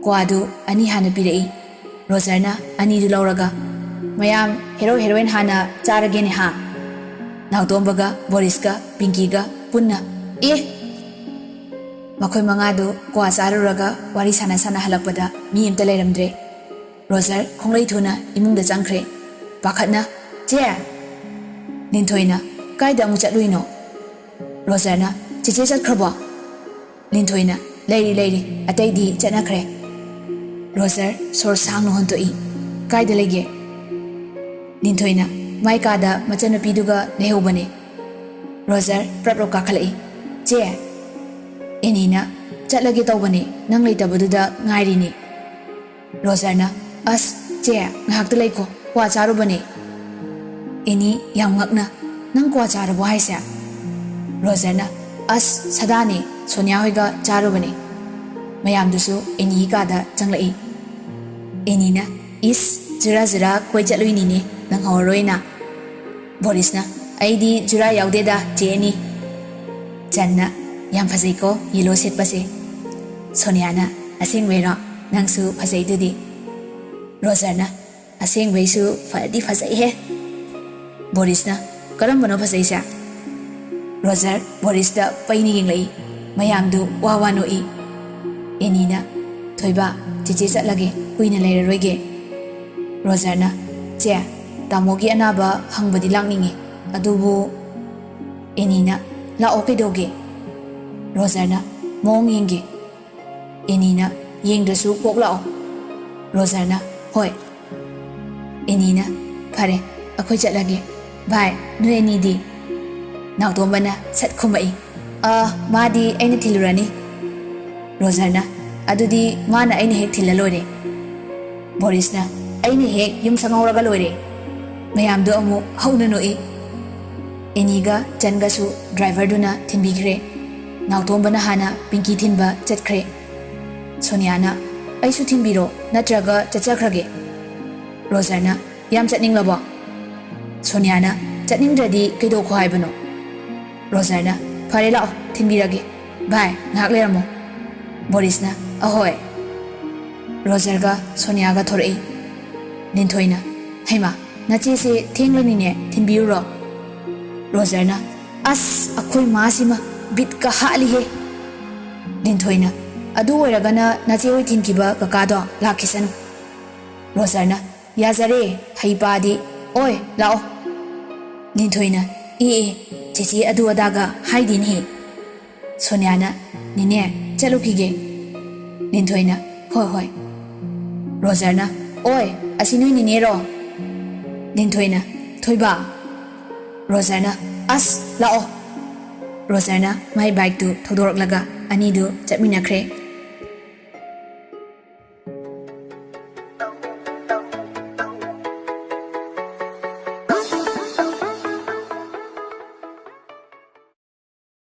ꯀ꯭ꯋꯥꯗꯨ ꯑꯅꯤ ꯍꯥꯟꯅ ꯄꯤꯔꯛꯏ꯫ ꯔꯣꯖꯔꯅ ꯑꯅꯤꯗꯨ ꯂꯧꯔꯒ, "ꯃꯌꯥꯝ ꯍꯦꯔꯣ ꯍꯦꯔꯣꯏꯟ ꯍꯥꯟꯅ ꯆꯥꯔꯒꯦꯅꯦ ꯍꯥ?" ꯅꯥꯎꯇꯣꯝꯕꯒ ꯕꯣꯔꯤꯁꯀ ꯄꯤꯡꯀꯤꯒ ꯄꯨꯟꯅ, "ꯑꯦ!" ꯃꯈꯣꯏ ꯃꯉꯥꯗꯨ ꯀ꯭ꯋꯥ ꯆꯥꯔꯨꯔꯒ ꯋꯥꯔꯤ ꯁꯥꯟꯅ ꯁꯥꯟꯅ ꯍꯜꯂꯛꯄꯗ ꯃꯤ ꯑꯝꯇ ꯂꯩꯔꯝꯗ꯭ꯔꯦ꯫ ꯔꯣꯖꯔ ꯈꯣꯡꯂꯩ ꯊꯨꯅ ꯏꯃꯨꯡꯗ ꯆꯪꯈ꯭ꯔꯦ꯫ ꯄꯥꯈꯠꯅ, "ꯆꯦ!" ꯂꯤꯟꯊꯣꯏꯅ, "ꯀꯥꯏꯗ ꯑꯃꯨꯛ ꯆꯠꯂꯨꯏꯅꯣ?" ꯔꯣꯖꯔꯅ, "ꯆꯦꯆꯦ ꯆꯠꯈ꯭ꯔꯕꯣ?" ꯂꯤꯟꯊꯣꯏꯅ, "ꯂꯩꯔꯤ, ꯂꯩꯔꯤ, ꯑꯇꯩꯗꯤ ꯆꯠꯅꯈ꯭ꯔꯦ꯫" ꯔꯣꯖꯔ ꯁꯣꯔ ꯁꯥꯡꯅ ꯍꯣꯟꯇꯣꯛꯏ꯫ "ꯀꯥꯏꯗ ꯂꯩꯒꯦ?" ꯂꯤꯟꯊꯣꯏꯅ, "ꯃꯥꯏ ꯀꯥꯗ ꯃꯆꯟꯅꯨꯄꯤꯗꯨꯒ ꯂꯩꯍꯧꯕꯅꯦ꯫" ꯔꯣꯖꯔ ꯄ꯭ꯔꯞ ꯄ꯭ꯔꯞ ꯀꯥꯈꯠꯂꯛꯏ꯫ "ꯆꯦ!" ꯑꯦꯅꯤꯅ, "ꯆꯠꯂꯒꯦ ꯇꯧꯕꯅꯦ, ꯅꯪ ꯂꯩꯇꯕꯗꯨꯗ ꯉꯥꯏꯔꯤꯅꯦ꯫" ꯔꯣꯖꯔꯅ, "ꯑꯁ, ꯆꯦ, ꯉꯥꯏꯍꯥꯛꯇ ꯂꯩꯈꯣ, ꯀ꯭ꯋꯥ ꯆꯥꯔꯨꯕꯅꯦ꯫" ꯑꯦꯅꯤ ꯌꯥꯝ ꯉꯛꯅ, "ꯅꯪ ꯀ꯭ꯋꯥ ꯆꯥꯔꯕꯣ ꯍꯥꯏꯁꯦ?" ꯔꯣꯖꯔꯅ, "ꯑꯁ, ꯁꯗꯥꯅꯦ, ꯁꯣꯅꯤꯌꯥ ꯍꯣꯏꯒ ꯆꯥꯔꯨꯕꯅꯦ꯫" ꯃꯌꯥꯝꯗꯨꯁꯨ ꯑꯦꯅꯤꯒꯤ ꯀꯥꯗ ꯆꯪꯂꯛꯏ꯫ ꯑꯦꯅꯤꯅ, "ꯏꯁ, ꯖꯨꯔꯥ ꯖꯨꯔꯥ ꯀꯣꯏ ꯆꯠꯂꯨꯏꯅꯤꯅꯦ, ꯅꯪꯍꯧꯔꯔꯣꯏꯅ꯫" ꯕꯣꯔꯤꯁꯅ, "ꯑꯩꯗꯤ ꯖꯨꯔꯥ ꯌꯥꯎꯗꯦꯗ, ꯆꯦ ꯑꯦꯅꯤ꯫" ꯆꯟꯅ, "ꯌꯥꯝ ꯐꯖꯩꯀꯣ ꯌꯦꯂꯣ ꯁꯦꯠꯄꯁꯦ꯫" ꯁꯣꯅꯤꯌꯥꯅ, "ꯑꯁꯦꯡꯕꯩꯔꯣ? ꯅꯪꯁꯨ ꯐꯖꯩꯗꯨꯗꯤ꯫" ꯔꯣꯖꯔꯅ, "ꯑꯁꯦꯡꯕꯩꯁꯨ ꯐꯗꯤ ꯐꯖꯩꯍꯦ꯫" ꯕꯣꯔꯤꯁꯅ, "ꯀꯔꯝꯕꯅꯣ ꯐꯖꯩꯁꯦ?" ꯔꯣꯖꯔ ꯕꯣꯔꯤꯁꯇ ꯄꯩꯅ ꯌꯦꯡꯂꯛꯏ꯫ ꯃꯌꯥꯝꯗꯨ ꯋꯥ ꯋꯥ ꯅꯣꯛꯏ꯫ ꯑꯦꯅꯤꯅ, "ꯊꯣꯏꯕ, ꯆꯦꯆꯦ ꯆꯠꯂꯒꯦ, ꯀꯨꯏꯅ ꯂꯩꯔꯔꯣꯏꯒꯦ꯫" ꯔꯣꯖꯔꯅ, "ꯆꯦ, ꯇꯥꯃꯣꯒꯤ ꯑꯅꯥꯕ ꯍꯪꯕꯗꯤ ꯂꯥꯛꯅꯤꯡꯉꯤ, ꯑꯗꯨꯕꯨ꯫" ꯑꯦꯅꯤꯅ, "ꯂꯥꯛꯑꯣ, ꯀꯩꯗꯧꯒꯦ?" ꯔꯣꯖꯔꯅ, "ꯃꯑꯣꯡ ꯌꯦꯡꯒꯦ꯫" ꯑꯦꯅꯤꯅ, "ꯌꯦꯡꯗ꯭ꯔꯁꯨ ꯀꯣꯛ ꯂꯥꯛꯑꯣ꯫" ꯔꯣꯖꯔꯅ, "ꯍꯣꯏ꯫" ꯑꯦꯅꯤꯅ, "ꯐꯔꯦ, ꯑꯩꯈꯣꯏ ꯆꯠꯂꯒꯦ꯫ ꯚꯥꯏ, ꯅꯣꯏ ꯑꯅꯤꯗꯤ?" ꯅꯥꯎꯇꯣꯝꯕꯅ ꯁꯠ ꯈꯨꯝꯃꯛꯏ, "ꯑ, ꯃꯥꯗꯤ ꯑꯩꯅ ꯊꯤꯜꯂꯨꯔꯅꯤ꯫" ꯔꯣꯖꯔꯅ, "ꯑꯗꯨꯗꯤ ꯃꯥꯅ ꯑꯩꯅ ꯍꯦꯛ ꯊꯤꯜꯂ ꯂꯣꯏꯔꯦ꯫" ꯕꯣꯔꯤꯁꯅ, "ꯑꯩꯅ ꯍꯦꯛ ꯌꯨꯝ ꯁꯪꯍꯧꯔꯒ ꯂꯣꯏꯔꯦ"꯫ ꯃꯌꯥꯝꯗꯣ ꯑꯃꯨꯛ ꯍꯧꯅ ꯅꯣꯛꯏ꯫ ꯑꯦꯅꯤꯒ ꯆꯟꯒꯁꯨ ꯗ꯭ꯔꯥꯏꯚꯔꯗꯨꯅ ꯊꯤꯟꯕꯤꯈ꯭ꯔꯦ꯫ ꯅꯥꯎꯇꯣꯝꯕꯅ ꯍꯥꯟꯅ ꯄꯤꯡꯀꯤ ꯊꯤꯟꯕ ꯆꯠꯈ꯭ꯔꯦ꯫ ꯁꯣꯅꯤꯌꯥꯅ, "ꯑꯩꯁꯨ ꯊꯤꯟꯕꯤꯔꯣ, ꯅꯠꯇ꯭ꯔꯒ ꯆꯠꯆꯈ꯭ꯔꯒꯦ?" ꯔꯣꯖꯔꯅ, "ꯌꯥꯝ ꯆꯠꯅꯤꯡꯂꯕꯣ?" ꯁꯣꯅꯤꯌꯥꯅ, "ꯆꯠꯅꯤꯡꯗ꯭ꯔꯗꯤ ꯀꯩꯗꯧꯈꯣ ꯍꯥꯏꯕꯅꯣ?" ꯔꯣꯖꯔꯅ, "ꯐꯔꯦ, ꯂꯥꯛꯑꯣ, ꯊꯤꯟꯕꯤꯔꯒꯦ꯫ ꯚꯥꯏ, ꯉꯥꯏꯍꯥꯛ ꯂꯩꯔꯝꯃꯣ"꯫ ꯕꯣꯔꯤꯁꯅ, "ꯑꯍꯣꯏ"꯫ ꯔꯣꯖꯔꯒ ꯁꯣꯅꯤꯌꯥꯒ ꯊꯣꯔꯛꯏ꯫ ꯂꯤꯟꯊꯣꯏꯅ, "ꯍꯩꯃꯥ, ꯅꯆꯦꯁꯦ ꯊꯦꯡꯂꯅꯤꯅꯦ, ꯊꯤꯟꯕꯤꯔꯨꯔꯣ"꯫ ꯔꯣꯖꯔꯅ, "ꯑꯁ, ꯑꯩꯈꯣꯏ ꯃꯥꯁꯤꯃ ꯕꯤꯠꯀ ꯍꯥꯠꯂꯤꯍꯦ"꯫ ꯂꯤꯟꯊꯣꯏꯅ, "ꯑꯗꯨ ꯑꯣꯏꯔꯒꯅ ꯅꯆꯦ ꯍꯣꯏ ꯊꯤꯟꯈꯤꯕ ꯀꯀꯥꯗꯣ ꯂꯥꯛꯈꯤꯁꯅꯨ"꯫ ꯔꯣꯖꯔꯅ, "ꯌꯥꯖꯔꯦ, ꯍꯩꯄꯥꯗꯤ꯫ ꯑꯣꯏ, ꯂꯥꯛꯑꯣ"꯫ ꯂꯤꯟꯊꯣꯏꯅ, "ꯑꯦ, ꯑꯦ, ꯆꯦꯆꯦ ꯑꯗꯨ ꯑꯗꯥꯒ ꯍꯥꯏꯗꯦꯅꯦꯍꯦ"꯫ ꯁꯣꯅꯤꯌꯥꯅ, "ꯅꯦꯅꯦ, ꯆꯠꯂꯨꯈꯤꯒꯦ"꯫ ꯂꯤꯟꯊꯣꯏꯅ, "ꯍꯣꯏ, ꯍꯣꯏ"꯫ ꯔꯣꯖꯔꯅ, "ꯑꯣꯏ, ꯑꯁꯤ ꯅꯣꯏ ꯅꯦꯅꯦꯔꯣ?" ꯂꯤꯟꯊꯣꯏꯅ, "ꯊꯣꯏꯕ"꯫ ꯔꯣꯖꯔꯅ, "ꯑꯁ, ꯂꯥꯛꯑꯣ"꯫ ꯔꯣꯖꯔꯅ ꯃꯥꯏ ꯕꯥꯏꯛꯇꯨ ꯊꯧꯗꯣꯔꯛꯂꯒ ꯑꯅꯤꯗꯨ ꯆꯠꯃꯤꯟꯅꯈ꯭ꯔꯦ꯫